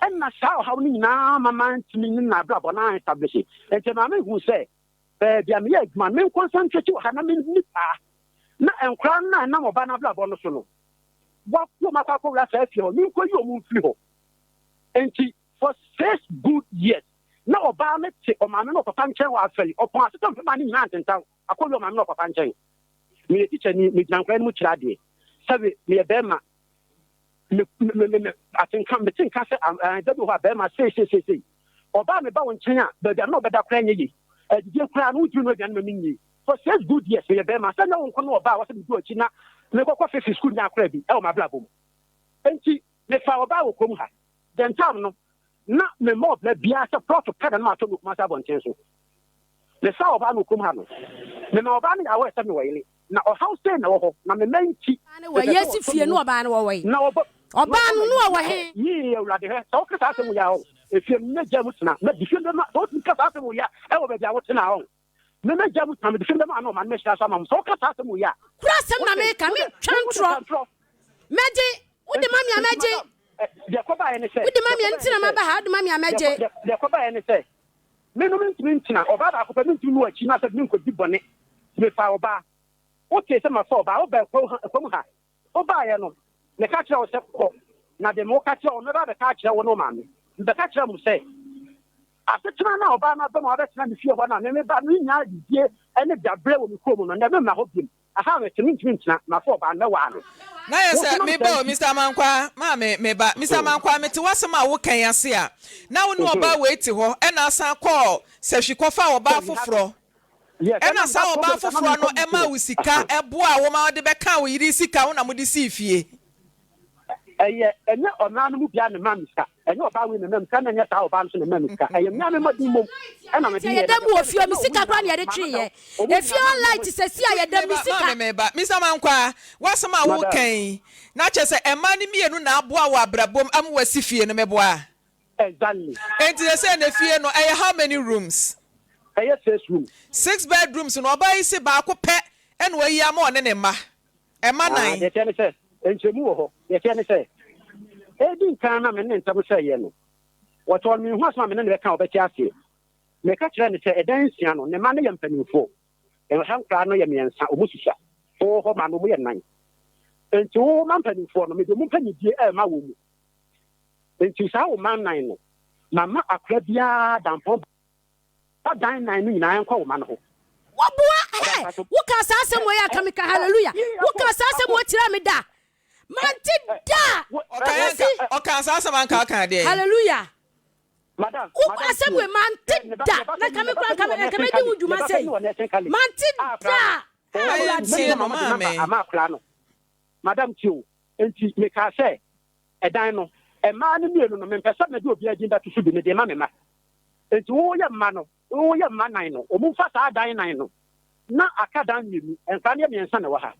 Ɛnna saa ɔhaw no nyinaa ma mantumi ne n'abrabɔ no an-establish. Nti ɛmaa mehuu sɛ baabi a meyɛ adwuma no, menkɔnsantrate wɔ ha na menni paa. Na nkwadaa no a ɛnam ɔbaa no abrabɔ no so no, wɔapo wɔn akɔ akɔwura saa fie hɔ, menkɔyi wɔn mfiri hɔ. Nti for 6 good years, na ɔbaa no te ɔmaame ne ɔpapa nkyɛn wɔ afɛli. Ɔpɔn asetɔ mfema no nyinaa ntentan akɔwura ɔmaame ne ɔpapa nkyɛn. Meyɛ tikyani, megyina nkwadaa no mu kyerɛ adeɛ. Sɛbe meyɛ bɛrima, me me me me atenka mete nka sɛ da bi wɔ hɔ a bɛrima sei sei sei sei. Ɔbaa me ba wo nkyɛn a, baabi a na ɔbɛda koraa nyɛ yie. Adidie koraa no wontumi no aduane ma mennie. For 6 good years meyɛ bɛrima sɛ nyɛ wo nko ne ɔbaa a wɔsɛ medu akyi na mekɔkɔ fefe sukuu nya akora bi ɛwɔ m'abrabɔ mu. Enti mefa ɔbaa wɔ kurom ha. The time no na memmɔ ɔbra biara sɛ plot pɛ na na matɔ no Kumasi abɔnten so. Mefa ɔbaa no wɔ kurom ha no, mema ɔbaa no yɛ aware sɛ mewɔ yere. Na ɔhaw sei na ɛwɔ hɔ, na me mma nti, Ɔbaa no wɔ mepɛ sɛ yɛsi wɔtɔ fie me no mu. ɔbaa no wɔ wɔ he? Na wɔbɔ na Ɔbaa wɔbɔ no no m'ani. ɔwɔ he? Yii, Awurade, hwɛ, sɛ woka saa asɛm wei a, ɔ, efie no, mɛgyaa mu tena. Mɛde fie no bɛma, sɛ wotumi ka saa asɛm wei a, ɛwɔ baabi a wotena, ɔ, me mɛgyaa mu tena, mede fie no bɛma ano, ɔma no mɛhyira so ama mo. Sɛ woka saa asɛm wei a, Kura asɛm na wose, meka, wode, mentwa wode ntorɔ. ka ntorɔ. Mɛgye, wode Enti, ma me a enti mɛgye. madam, ɛ, deɛ ɛkɔbaeɛ ne sɛ, Wode ma deɛ me a, ɛkɔbaeɛ nti ne na sɛ, maba ha, wode ma me a deɛ mɛgye. ɛkɔ, deɛ, deɛ ɛkɔbaeɛ ne sɛ, me no mentumi ntena, ɔbaa baako pɛ, mentumi nnu akyi na sɛ menkɔdi bɔne. Mefaa ɔbaa. Wotee sɛ mafa ɔbaa, wobaa kurom ha. Wobaeɛ no, meka kyerɛɛ wo sɛ, 'Kɔ, na deɛ mewɔ ka kyerɛ wo no, mɛba abɛka akyerɛ wo ne wo maame. Mebɛka kyerɛɛ mo sɛ, asetena no a ɔbaa no aba mu a wabɛtena me fie hɔ no a me meba no nnya adidie ne daberɛ wɔ me kurom no, nnɛ meremma hɔ bio. Aha a mete no, mentumi ntena. Mafa ɔbaa no, mɛwaa no. Na yɛ Wo sɛ nso nam meba saa o, nti. Mister Amankwaa, maame, meba. Mister Amankwaa, mete w'asɛm a woka yi ase a, na wo ne ɔbaa wei te hɔ, ɛna asan kɔɔ sahwi kɔfaa ɔbaa Sahwi ha. foforɔ. Yes, Ɛna ɛnam saa that ɔbaa problems a na foforɔ no menkɔ meeting maa no. wo sika, ɛboaa wo ma wode bɛkaa wo yere sika ho na mode sii fie. Ɛyɛ, ɛnyɛ ɔmaa no mu biara na ɛmaa me sika. Ɛnyɛ ɔbaa wei na ɛmaa me sika, na ɛnyɛ saa ɔbaa no nso na ɛmaa me sika. Ɛyɛ me ara me mmɔden mmom ɛna mede Sɛ yɛɛ. yɛda Na mu wɔ deɛ fie, ɛteɛ ne me sɛ, na sika wɔn koraa nyinaa na yɛde no, twee maame yɛ. wɔn Efie nyinaa hɔ maame light wɔn. sɛsi a yɛda me Meba, sika. maame meba. Mister Amankwaa, w'asɛm a Madam. woka yi, na kyerɛ sɛ mmaa no mmienu na aboa wo abrabɔ mu ama woasi fie no, meboa? Exactly. Enti sɛsɛɛ na fie no ɛyɛ how many rooms? Ɛyɛ six rooms. Six bedrooms no, ɔbaa yi se baako pɛ ɛna wayi ama ɔne ne mma. Ɛmma Ah, nan. deɛ ɛteɛ ne sɛ, nkyɛmu wɔ hɔ. Deɛ ɛteɛ ne sɛ, edi nkan na me ne ntɛm sɛ yɛ no. Wɔte hɔ no, menhu asɛm a me ne no bɛka a ɔbɛte aseɛ. Meka kyerɛɛ no sɛ ɛdan nsia no, ne mma no yɛ mpanimfoɔ. Ɛha nkoraa no yɛ mmiɛnsa, wɔn susua. Wowɔ hɔ ma no, wɔyɛ nnan. Enti wo mma mpanimfoɔ no, mede wɔn mpanyindie rema wɔn mu. Enti saa wo mma nnan no, mama akora biara dampɔn ba dan nnan no nyinaa nkɔ wo mma no hɔ. Wɔboa hɛ! Wokaa saa asɛm wei a, anka meka hallelujah. Wokaa saa asɛm wei kyerɛɛ me da. Mante da! Kwasi. Ɔkaa saa asɛm anka ɔkaa deɛn? Hallelujah. Wo asɛm wei mante da. Na nka me koraa nka nka mɛdi ho dwuma sei. Mante da! Ma yɛntie no maame. Madam tie o. Enti mekaa sɛ, Ɛdan no, mmaa no mmienu no, mempɛ sɛ mede obiara din bɛto so bi, mede rema me mma. Enti woyɛ mma no, woyɛ mma nnan no, wɔmfa saa dan nnan no, na aka dan mmienu, nkwadaa no yɛ mmiɛnsa na ɛwɔ ha.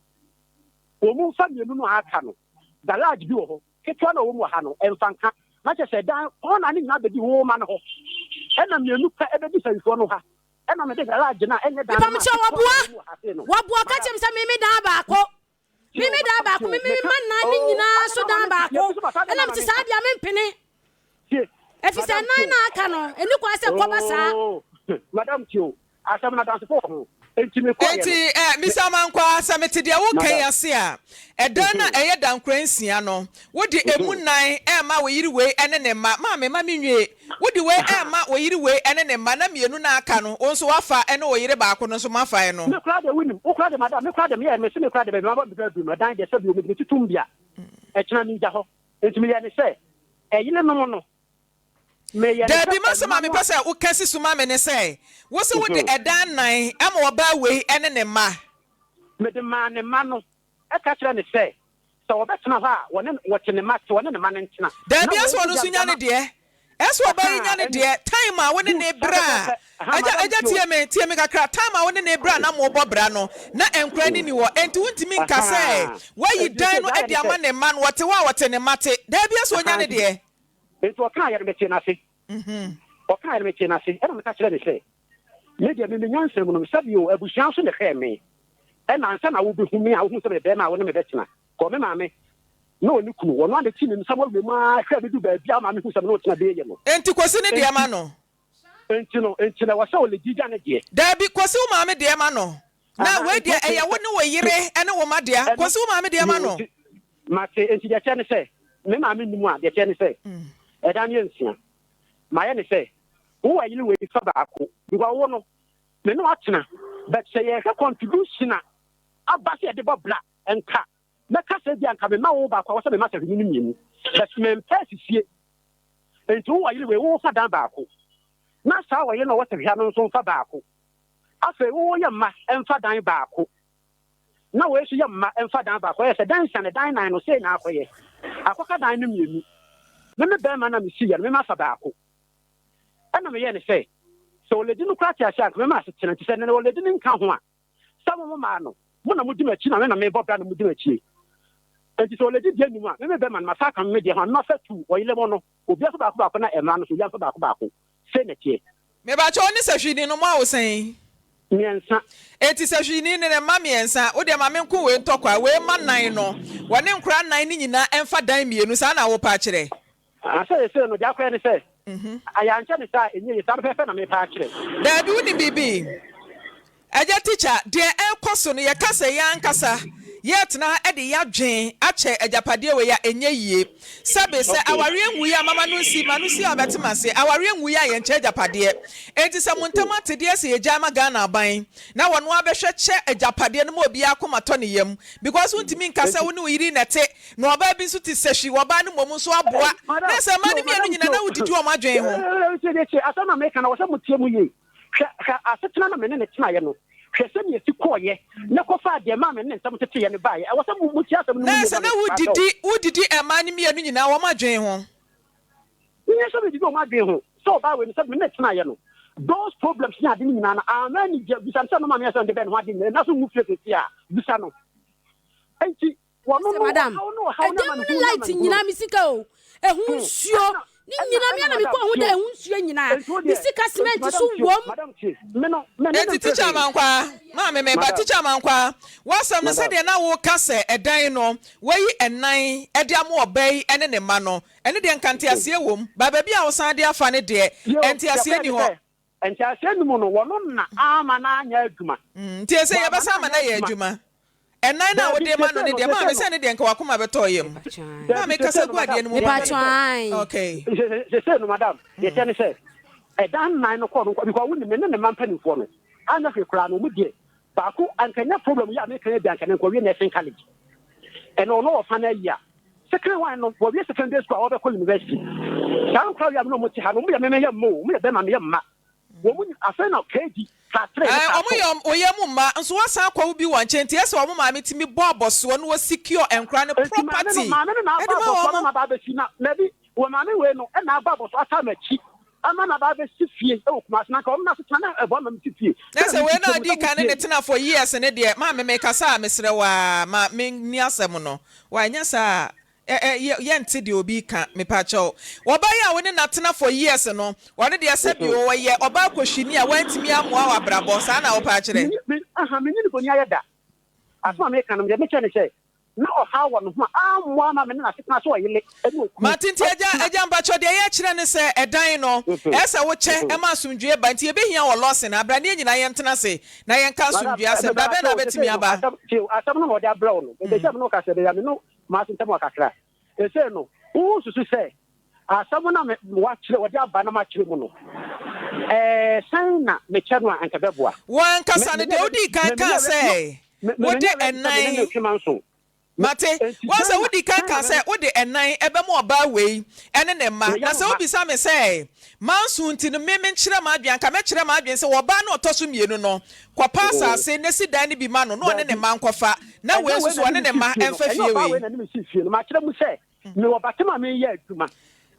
Wɔmfa mmienu no a aka no, garage bi wɔ hɔ, ketewa no a ɛwɔ mu wɔ ha no, mfa nka. Na kyerɛ sɛ dan kɔɔna no nyinaa bɛdi wo mma no hɔ, ɛnna mmienu pɛ bɛdi Sɛwifoɔ no ha. Ɛnna mede garage no a ɛnyɛ dan no maa Mepamokyɛw, ketewa no a wɔboa, ɛwɔ mu wɔ ha sei no. wɔboa, ka kyerɛ me sɛ meme dan baako. Me me dan baako, me me mma nnan ne nyinaa so dan baako. Ɛna mete saa deɛ mempene. Ɛfiri sɛ nan na aka no, ɛni kwan sɛ kɔba saa. Madam Tio, asɛm no adansefo wɔ ho. Enti mekɔeɛ no. Enti eh, Mister Amankwaa, sɛ mete deɛ woreka yi ase a, ɛdan no a ɛyɛ dankora nsia no, wode ɛmu nnan rema wo yere wei ne ne mma. Maame, ma menwie. Wode wei rema wo yere wei ne ne mma, na mmienu no a aka no, wo nso woafa ne wo yere baako no nso moafa ɛno. Me koraa deɛ wonim, wo koraa deɛ madam, me koraa deɛ meyɛɛ, mese me koraa deɛ baabi mabɔ me bra aduru no, ɛdan deɛ sɛbi o, mede me ti tom bi a, ɛkyena megya hɔ. Enti meyɛɛ ne sɛ, ɛyerenom no, meyɛ ne sɛ Daabi, m'asɛm a mma no mepɛ a. sɛ woka si so ma me ne sɛ, wose wode ɛdan nnan ma ɔbaa wei ne ne mma. Mede maa ne mma no. Ka kyerɛ no sɛ, sɛ wɔbɛtena hɔ a, wɔne wɔte ne mma te, wɔne ne mma no ntena. Na Daabi, wei ɛsɛ nso ɔno deɛ nso mede nya ama. ne deɛ. Ɛsɛ ɔbaa yi Ahaa, nya ne ɛne. deɛ. Time a wo ne Good, ne saa bra pɛpɛɛpɛ. a, Ahaa, agya, madam agya tie o. tie me, tie me kakra. Time a wo ne ne bra a na mobɔ bra no, na nkora no nni hɔ. Enti wontumi nka sɛ Ahaa, woayi enti dan seesei no deɛ ayɛ de ne ama sɛ. ne mma no, ɔte hɔ a ɔte ne mma te. Daabi, ɛsɛ ɔnya Ahaa, ne nti, deɛ. enti ɔkaeɛ no, metee no ase. Ɔkaeɛ no, metee no ase, ɛna meka kyerɛɛ no sɛ, Me deɛ, me me nyansa mu no, sɛbi o, abusua nso na ɛhwɛɛ me. Ɛna ansa na wobɛhu me a wohu sɛ meyɛ barima a wo ne me bɛtena. Kɔ me maame na ɔne kunu, ɔno ara na ɛti ne nsa mu awie mu ara hwɛɛ me du baabi a ɔma mehu sɛ me ne wo tena bɛyɛ no. Enti kɔsi ne deɛ ma Enti, no. enti no, enti na ɛwɔ sɛ ɔledi gya ne deɛ. Daabi, kɔsi wo maame deɛ ma no. Na Aha, wei enti deɛ okay, ɛyɛ wo ne wo yere ne wo mma dea. ɛno, Kɔsi wo maame deɛ ma yoo, no. nti, mate, enti deɛ ɛteɛ ne sɛ, me maame nni mu a, deɛ ɛteɛ ne sɛ, ɛda no yɛ nsia. Mayɛ ne sɛ, wo wɔ yere wei fa baako, because wo no, me ne wo atena, but sɛ yɛhwɛ contribution a aba sɛ yɛde bɔ bra, nka mɛka sɛ ebia nka mema wo baako a wɔsɛ mema sahwini no mmienu, but mempɛ asisie. Nti wo wɔ yere wei, wo fa dan baako, na saa ɔyere no a ɔwɔ sahwia no nso mfa baako. Afei wo yɛ mma mfa dan baako, na wei nso yɛ mma mfa dan baako. Ɛyɛ sɛ dan nsia ne dan nan no, sei na akɔyɛ. Akɔka dan no mmienu. Me me barima no a mesiiɛ no, me mafa baako. Ɛna meyɛɛ no sɛ, sɛ ɔledi no koraa te ase a, anka mɛma asetena. Nti sɛ nnɛ ɔledi no nka ho a, sɛ mo momaa no, mo na modi m'akyi na me na mebɔ bra na modi m'akyi. Enti sɛ ɔledi deɛ nni mu a, me me bɛma no, mafa aka me me deɛ ho a, me mafa tu, ɔyere mo no, obiara fa baako baako na mmara no nso, obiara mfa baako baako. Sei na ɛteɛ. Mebakyɛ wo ne sahwini no mo awo sɛn? Mmiɛnsa. Enti sahwini ne ne mma mmiɛnsa, wo deɛ ma me nko wei ntɔkwa, wei mma nnan no, wɔne nkora nnan no nyinaa mfa dan mmienu, saa na wopɛ akyerɛ? Ah, seesei no, deɛ akɔyɛ ne sɛ, ayɛ ankyɛ ne saa a, ɛnyɛ yie. Saa pɛpɛɛpɛ na merepɛ akyerɛ. Daabi, wonim biribi? Agya tikya, deɛ ɛrekɔ so no, yɛka sɛ yɛn ankasa yɛretena ha de yɛn adwene akyɛ agyapadeɛ wei a, ɛnyɛ yie. Sɛbe, sɛ Okay. awareɛ nwuiɛ a, mama no nsi, ma no si a ɔbɛte m'ase. Awareɛ nwuiɛ a, yɛnkyɛ agyapadeɛ. Enti sɛ mo ntam atedeɛ sɛ yɛgyae ma Ghana aban na wɔn ara bɛhwɛ kyɛ agyapadeɛ no ma obiara akoma tɔ ne yam. Because wontumi nka sɛ Enti wo ne wo yere na ɛte Na ɔbaa bi nso te sahwi, wɔ ɔbaa no mmom nso aboa. Madam, Na sɛ mmaa no tie o, mmienu madam nyinaa tie na o. wodidi wɔn adwene ho. Tie tie tie, asɛm a meka no, ɛwɔ sɛ motie mu yie. Hwɛ, hwɛ asetena na me ne no tenaeɛ no. Hwɛ sɛnea ɛsi kɔeɛ na ɛkɔfaa deɛ ɛmaa me ne ne ntam teteeɛ no baeɛ. Ɛwɔ sɛ mo, motie asɛm no mu Na yie sɛ ma na me, paatɔ. wodidi, wodidi mmaa no mmienu nyinaa wɔn adwene ho. Menyɛ sɛ medidi wɔn adwene ho. Sɛ ɔbaa wei no, sɛ me ne no tenaeɛ no, those problems ne ade no nyinaa no, amma anigye. Bisa no sɛ no maame yɛ sɛ ɔde bɛn ne ho ade nyinaa, ɛnna so ngu fie seesei a, bisa no. Enti, Sɛ madam, ɛdan mu ne light nyinaa me sika o, ɛho nsuo, Ne nyina me ara na mekɔɔ ho dɛ ɛho nsuo nyinaa, me sika cement so wom. Enti Tikya Amankwaa, maame me ba, Tikya Amankwaa, w'asɛm no sɛdeɛ na woka sɛ ɛdan no wayi ɛnan de ama ɔbaa yi ne ne mma no, ɛno deɛ nka nteaseɛ wom, but baabi a wosan de afa no deɛ, nteaseɛ nni hɔ. Nteaseɛ nni mu no, wɔno na amma no anyɛ adwuma. Nti ɛsɛ yɛbɛsan ama no ayɛ adwuma. Ɛnan no a wode rema no no deɛ, maame, sɛ ɛno deɛ nka w'akoma bɛtɔ wo yam. Maame, kasa gu adeɛ no mu ma me. Okay. Sesei no, madam, deɛ ɛteɛ ne sɛ, ɛdan nnan no kɔɔ no nkwa, because wonim, me ne ne mma mpanimfoɔ no, anyɛ hwee koraa no, wɔn deɛ, baako, anka ɛnyɛ problem yi a meka yi bi, anka ne nka ɔwie nursing college. Ɛna ɔno ɔfa no ayi a, second one no, wɔwie secondary school a wɔbɛkɔ university. Saa nkora yi a me ne wɔn te ha no, wɔn yɛ me meyɛ mma o, wɔn yɛ bɛrima meyɛ mma. Wɔn mu afei na KG, class 3 ne Ɛɛ, class wɔn 4. yɛ ɔyɛ mu mma nso wɔasan akɔ wo bi wɔn nkyɛn nti ɛsɛ wɔn maame tumi bɔ abɔsoɔ na wɔ secure nkora no Enti maame no, property maame no na abɔ ɛde ma abɔsoɔ ama wɔn. no aba abɛsi na dabi, wɔ maame wei no na abɔ abɔsoɔ ataa m'akyi ama no aba abɛsi fie wɔ Kumasi na anka wɔn asetena na ɛboa ma mesi fie. Na Sɛdeɛ sɛ wei mesi na fie no, ɔdii sɛ kan ne motie ne me. tena for years no deɛ, maame mekasa a mesrɛ wo ara ma menni asɛm no. Wai, nyɛ saa a Ɛ ɛ yɛ yɛnte deɛ obi reka mepakyɛw. Ɔbaa yi a wo ne no atena for years no, ɔno deɛ sɛbi o, ɔyɛ ɔbaa kɔhwini a wantumi ammoa w'abrabɔ, saa na wopɛ akyerɛ? Menyi me aha menyi no bɔni ayɛ da. Asɛm a meka no deɛ mekyerɛ ne sɛ na ɔhaw wɔ ne ho a ammoa ama me ne no asetena sɛ ɔyele ne okunu Mate nti agya atena. agya mpakyɛw deɛ yɛkyerɛ ne sɛ ɛdan no ɛyɛ sɛ wokyɛ ɛma asomdwie ba nti yɛbɛhia wɔ Lawson abra ne yɛn nyinaa yɛntena ase na yɛnka Madam asomdwie asɛm da bɛn na mepakyɛw wobɛtumi sesei no aba? asɛm tie o asɛm no na ɔde abrɛ wo no mepɛ sɛ me ne wo kasa ɛbɛyɛ a me ne M'ase ntam wɔ kakra. Seesei no, wususu sɛ asɛm no a me, wɔakyerɛ, wɔde aba na makyerɛ mu no, ɛɛ, sɛn na mekyɛ no a anka ɛbɛboa? Wo Me, ankasa no, menyɛ deɛ ready, wodii kan me, kaa menyɛ ready, no, sɛ me, me, wode menyɛ ready sɛ me ne no ɛnan, retwe manso. Me, mate, enti woahu sɛ sɛn na, wodii kan sɛn na kaa me, sɛ wode ɛnan bɛma ɔbaa wei ne ne mma. meyɛ Na mo sɛ mma? wobisa me sɛ, manso nti no, me menkyerɛ m'adwene a, anka mɛkyerɛ m'adwene sɛ ɔbaa no a ɔtɔ so mmienu no, Kɔpɛ asase na si dan no bi ma no na ɔne ne Dabi, mma nkɔfa, na wei ɛnyɛ nso wei so na ɔne ne ne me si mma fie no, mfa ɛnyɛ fie ɔbaa wei. wei na ne me si fie no. Makyerɛ mu sɛ mewɔ batem a mereyɛ adwuma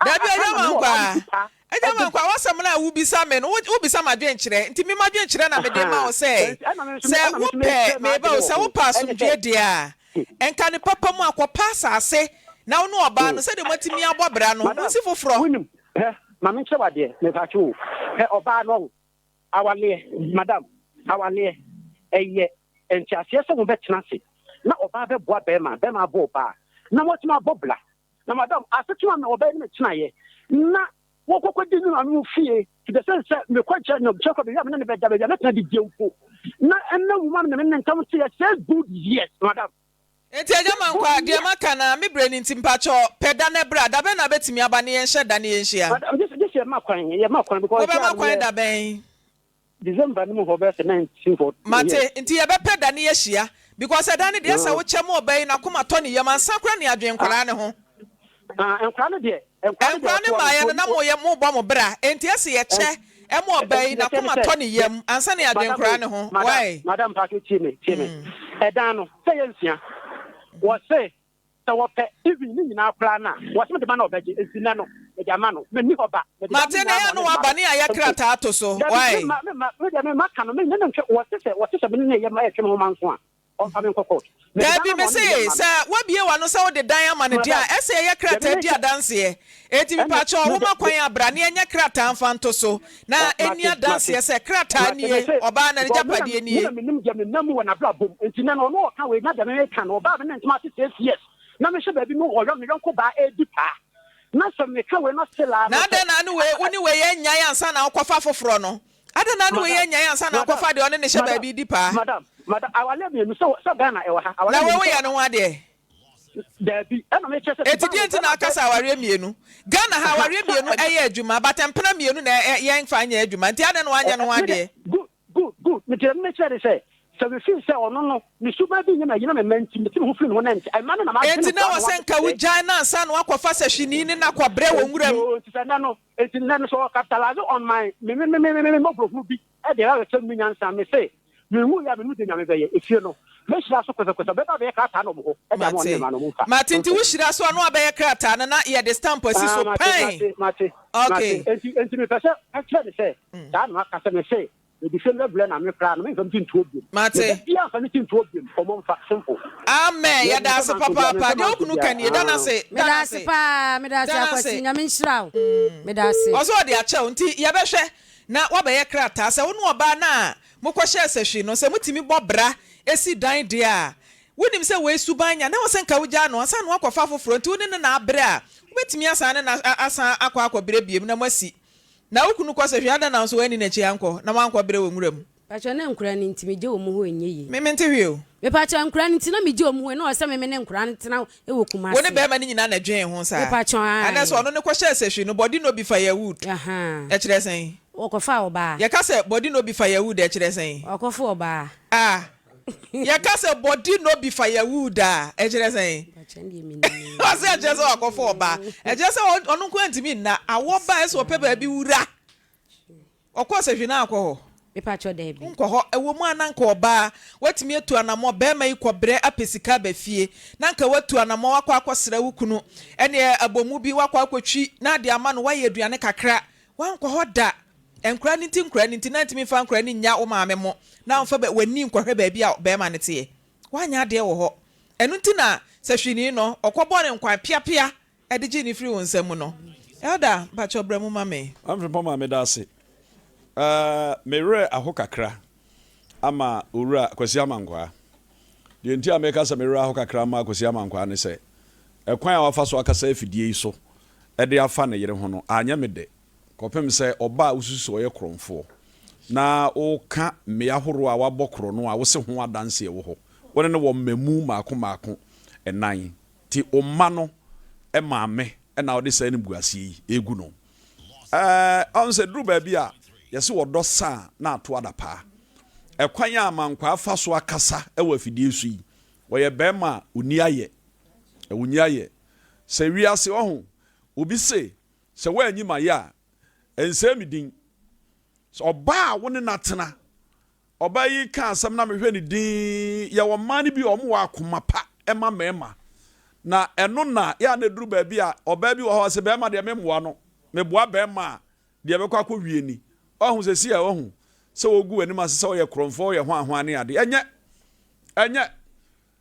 a Dabi, aka Agya na me ne ɔbaa no Mankwaa, si paa Agya de Mankwaa, w'asɛm no a wobisa me no, wo, wobisa m'adwenkyerɛ, nti me m'adwenkyerɛ na mede ma wo Ahaa, sɛ, enti ɛna me nso me, sɛ ɛna me nso wopɛ, merekyerɛ meba m'adwene o, wɔ sɛ ho, wopɛ ɛne asomdwoeɛ sɛ, deɛ a, nka ne papa mu a, kɔpɛ asase na wo ne ɔbaa no, sɛdeɛ moatumi abɔ bra no, Madam, monsi foforɔ. wonim, hɛ, ma menkyerɛ wo adeɛ, mepatwo o, hɛ, ɔbaa no, ɔho, Awaleɛ, madam, awaleɛ, ɛyɛ nteaseɛ sɛ mobɛtena ase na ɔbaa bɛboa bɛrima, bɛrima aboa ɔbaa, na moatumi abɔ bra. Na madam, asetena na ɔbaa ne me tenaeɛ, na wɔkɔkɔdi ne maame mu fie, to the sense sɛ mekɔ kyɛ no kyɛ kɔ baabi a me ne no bɛda, baabi a mɛtena didie mpo, na ɛna wuma no ne me ne ntam teɛ six good years, madam. Enti Agya Mankwaa, deɛ maka no ara, me berɛ no nti, mpakyɛw, pɛ da na bra. Da bɛn na wobɛtumi aba na yɛnhyɛ da na yɛnhyia? Madam, gye sɛ yɛma kwan, yɛma kwan because Mobɛma kwan da bɛn? December no mu hɔ bɛyɛ sɛ 19 hɔ. Mate, nti yɛbɛpɛ da na yɛahyia. Because ɛda no deɛ sɛ wokyɛ ma ɔbaa yi, n'akoma tɔ ne yam ansa koraa na yɛadwen nkwadaa no ho. Ah, nkwadaa no deɛ, nkwadaa no deɛ Nkwadaa no ɔtoɔ no, mmaeɛ no na moyɛ, mobɔ mo bra. Enti ɛsɛ yɛkyɛ ma ɔbaa yi, n'akoma tɔ ne yam ansa na yɛadwen nkwadaa no ho. Why? Madam, madam, mpacho tie me, tie me. Ɛdan no, sɛ yɛ nsia, wɔse sɛ wɔpɛ even ne nyinaa koraa no a, wɔse mede ma na ɔbɛgye, enti nnɛ no, mede ama no, menni hɔ ba, mede ba Mate, ne na nyinaa ɛyɛ a ma na ɔne mma waba no. ne yɛayɛ Simple. krataa ato so. Dabi, Why? memma, memma, me deɛ memma ka no, me ne no ntwe, wɔse sɛ, wɔse sɛ me ne no yɛ ma ɛtwe me ho manso a, ɔmfa me nkɔ court. Mede dan Daabi, ama ɔne mese, ne yɛ mma no. sɛ woabue w'ano sɛ wode dan ama no deɛ a, Madam, ɛsɛ yɛyɛ deɛ krataa di meka, adanseɛ. Enti ɛne, mepakyɛw, me woma deɛ, kwan a, bra na yɛnyɛ krataa mfa nto so, na Ɔ, ɛnni mate, mate, adanseɛ sɛ krataa mate, nie, mese, ɔbaa no because me na, n'agyapadeɛ me nie. na menim deɛ menam mu wɔ n'abrabɔ mu, enti nnɛ no ɔno ɔka wei, na deɛ meka no, ɔbaa me ne ntoma ase six years, na mehyɛ baabi me ɔyɔ, me yɔnko baa ɛredi paa, na sɛ meka wei na still ara Na no sɛ, adɛn na ne wei, wo ne wei annyae ansa na wokɔfa foforɔ no? Adɛn na ne wei Madam, annyae ansa na madam, wokɔfa deɛ ɔne no hyɛ madam, baabi di paa? madam, madam, awareɛ mmienu, sɛ, sɛ Ghana ɛwɔ ha, awareɛ Na wei mmienu sɛ woyɛ wɔ ne ha. ho adeɛ? Daabi, ɛna mekyerɛ sɛ Enti suban deɛ wei, nti na bɛrima aka bɛ, sɛ awareɛ mmienu? Ghana ha aha, awareɛ sɛ mmienu ɛna, ɛyɛ adwuma but mpena mmienu na ɛ yɛnfa nyɛ adwuma nti adɛn na wanyɛ ne ho ɛ, me deɛ, adeɛ? good, good, good, me deɛ mekyerɛ ne sɛ, sɛ me feel sɛ ɔno no, ne suban bi nyɛ me ayi na me mma nti, mete me ho firi ne ho na ɛnkyɛ, ɛmma no na m'adwene Enti na koraa wɔ na sɛ nka wabɛsɛe. wogyae no ansa na woakɔfa sahwini ne no akɔbrɛ wɔ Enti nwura mu. oo, nti sɛ nnɛ no, enti nnɛ no sɛ ɔ capitalize on my, me, me, me, me, me, me mmɔborɔhunu bi de abɛkyɛ me nyansa, me se, Menwuiɛ a mennim deɛ Nyame bɛyɛ, efie no, mɛhyira so kɔsɛkɔsɛ, bɛba abɛyɛ krataa no wɔn hɔ de ama wɔne me Mate. mma no, wɔmfa. Mate, nti Simple. wo hyira so a na wabɛyɛ krataa no na yɛde stamp asi Ah, so mate, pɛn. mate, mate, Okay. mate. Enti, enti mepɛ sɛ ka kyerɛ no sɛ, saa na maka sɛ mese. Mede fie no bɛbrɛ na me koraa no memfa me ti ntoɔ biom. Mate. Me ba biara mfa ne ti ntoɔ biom. Ɔmo mfa. Simple. Amen Me yɛda mempɛ ase manso biara, papaapa mempɛ deɛ wo manso kunu ka biara. nie da no Aah. ase da Meda no ase ase paa meda ase da no Akwasi ase. Nyame nhyira wo meda ase. Ɔsɛ ɔde akyɛ wo nti yɛbɛhwɛ na woabɛyɛ krataa sɛ wo ne ɔbaa no a mokɔhyɛɛ sahwi no sɛ motumi bɔ bra si dan deɛ a wonim sɛ wei suban nya na ɛwɔ sɛ nka wogyaa no ansa na woakɔfa foforɔ nti wo ne no na abrɛ a wobɛtumi asan ne no asan akɔ akɔbrɛ biom na moasi Na wo kunu kɔ sɛ, Hwɛ, adɛn na wo nso woanni n'akyi ankɔ, na woankɔ brɛ wɔ nwura mu? Pakyɛ na nkura no nti megye wɔn hɔ ɛnyɛ yie. Me mente hwee o. Mepakyɛ nkura no nti na megye wɔn hɔ na ɔsɛ me me ne nkura no tena wɔ Kumasi. Wo ne bɛɛma no nyinaa na ɛdwen ho saa? Mepakyɛ ae. Anaa sɛ ɔno no kɔhyɛɛ sahwi no, body no be firewood, Ahaa. ɛkyerɛ sɛn? Ɔkɔfaa ɔbaa. Yɛka sɛ body no be firewood a ɛkyerɛ sɛn? Ɔkɔfa ɔbaa. Ah. Yɛka sɛ body no be firewood a, ɛkyerɛ sɛn? Ɔse ɛkyerɛ sɛ wakɔfa ɔbaa. Ɛkyerɛ sɛ ɔno nko antumi nna. Awɔ ba ɛsɛ ɔpɛ baabi wura. Ɔkɔɔ sɛ hwee na ankɔ hɔ. Mepakyɛw daabi. Wonkɔ hɔ. Ɛwɔ mu a na anka ɔbaa watumi atu anamɔ, barima yi kɔbrɛ apɛ sika aba fie, na anka watu anamɔ wakɔ akɔsra wo kunu, ɛneɛ abomu bi wakɔ akɔtwi na ade ama no, wayɛ aduane kakra. Wankɔ hɔ da. Nkora no nti nkora no nti na ntumi mfa nkora no nnya wo maame mo na womfa w'ani nkɔhwɛ baabi a barima no teɛ. Woanyɛ adeɛ wɔ hɔ. Ɛno nti na sahwini no, ɔkɔbɔɔ no nkwan piapia de gyee no firii wo nsa mu no. Elder, mpakyɛw bra mu ma me. Amfrempong maa meda ase. Me werɛ aho kakra ama Owura Kwasi Amankwaa. Deɛ nti a meka sɛ me werɛ aho kakra ama Kwasi Amankwaa ne sɛ, ɛkwan a wafa so akasa afidie yi so de afa ne yere ho no, anyɛ me dɛ. Kɔpem sɛ ɔba a wosusu sɛ ɔyɛ korɔmfoɔ, na woka mmea horoɔ a wabɔ korɔno a wose ho adanseɛ wɔ hɔ, wo ne no wɔ mmamu mmaako mmaako nnan, nti wo mma no maame na wode saa animguaseɛ yi regu no. Ɛɛ, ɔhu sɛ duru baabi a yɛse ɔdɔ sa a na ato adapaa. Ɛkwan a Amankwaa fa so akasa wɔ afidie so yi, ɔyɛ barima a ɔnni ayɛ. Ɔnni ayɛ. Sɛ wiase, ɔho, obi se Sɛ woanyi m'ayɛ a, ɛnsɛe me din. Sɛ ɔbaa a wo ne no atena. Ɔbaa yi ka asɛm na mehwɛ no dinn. Yɛwɔ mmaa no bi a wɔwɔ akoma pa ma mmarima. Na ɛno na yɛ a na ɛduru baabi a ɔbaa bi wɔ hɔ a ɔse barima deɛ memmoa no. Meboa barima a, deɛ ɛbɛkɔ akɔwie ni. Wahu seesei a wahu sɛ wɔgu w'anim ase sɛ woyɛ korɔmfoɔ, woyɛ hwanhwan ne adeɛ. Ɛnyɛ. Ɛnyɛ.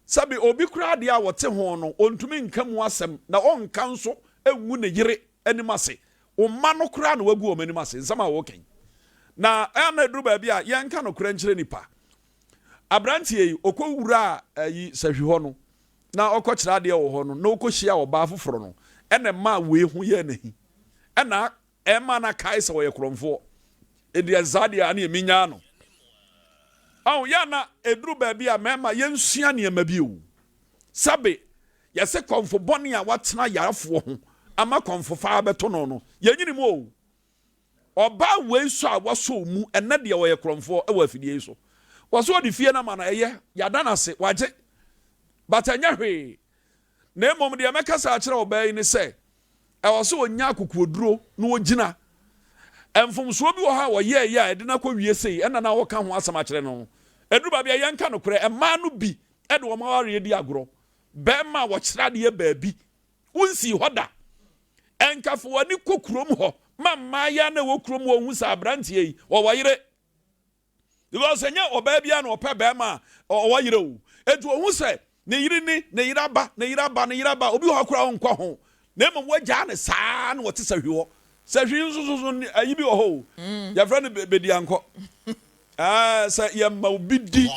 Sɛbe obi koraa deɛ a ɔte ho no, ɔntumi nka mu asɛm, na ɔnka nso ngu ne yere anim ase. Wo mma no koraa na woagu wɔn anim ase, nsɛm a woreka yi. Na ɛyɛ a na ɛduru baabi a, yɛnka nokorɛ nkyerɛ nnipa. Aberanteɛ yi, ɔkɔwuraa ayi sahwi hɔ no, na ɔkɔkyerɛ adeɛ wɔ hɔ no, na ɔkɔhyiaa ɔbaa foforɔ no, ɛna ɛmaa wei ho yɛɛ no ahi. Ɛna Ɛma no kae sɛ ɔyɛ korɔmfoɔ. Ɛdeɛ saa deɛ aneɛ menyaa no. Ɔho yɛ na ɛduru baabi a mmarima yɛnsua nneɛma bi o. Sɛbe yɛse kɔmfo bɔne a watena yarefoɔ ho ama kɔmfo fa abɛto no no, yɛnyini mu o. Ɔbaa wei sɔ a wasɔ mu ɛnɛ deɛ ɔyɛ korɔmfoɔ wɔ afidie yi so. Wɔse ɔde fie no ama no ɛyɛ, yɛada no ase, wagye. But ɛnyɛ hwee. Na mmom deɛ mɛkasa akyerɛ ɔbaa yi ne sɛ, Ɛwɔ sɛ ɔnya akokoɔduro na ɔgyina. Mfomsoɔ bi wɔ hɔ a ɔyɛeɛ a ɛde no akɔwie sei, ɛna na ɔreka ho asɛm akyerɛ no. Ɛduru baabi a yɛnka nokorɛ, mmaa no bi de wɔn awareɛ di agorɔ. Barima a wɔkyerɛ adeɛ baabi, wonsii hɔ da. Ɛnka fa w'ani kɔ kurom hɔ ma mmaayewa no a ɛwɔ kurom hɔ hu sɛ aberanteɛ yi, ɔwɔ yere. Because ɛnyɛ ɔbaa biara na ɔpɛ bɛrima a ɔwɔ yere o. Enti ohu sɛ ne yere ni, ne yere aba, ne yere aba, ne yere aba, obi wɔ hɔ koraa ɔnkɔ ho. Na mmom wagyaa no saa na ɔte sahwi hɔ. Sahwi nso so so ayi bi wɔ hɔ o. Yɛfrɛ no bediankɔ. Ɛɛ sɛ yɛma obi di na.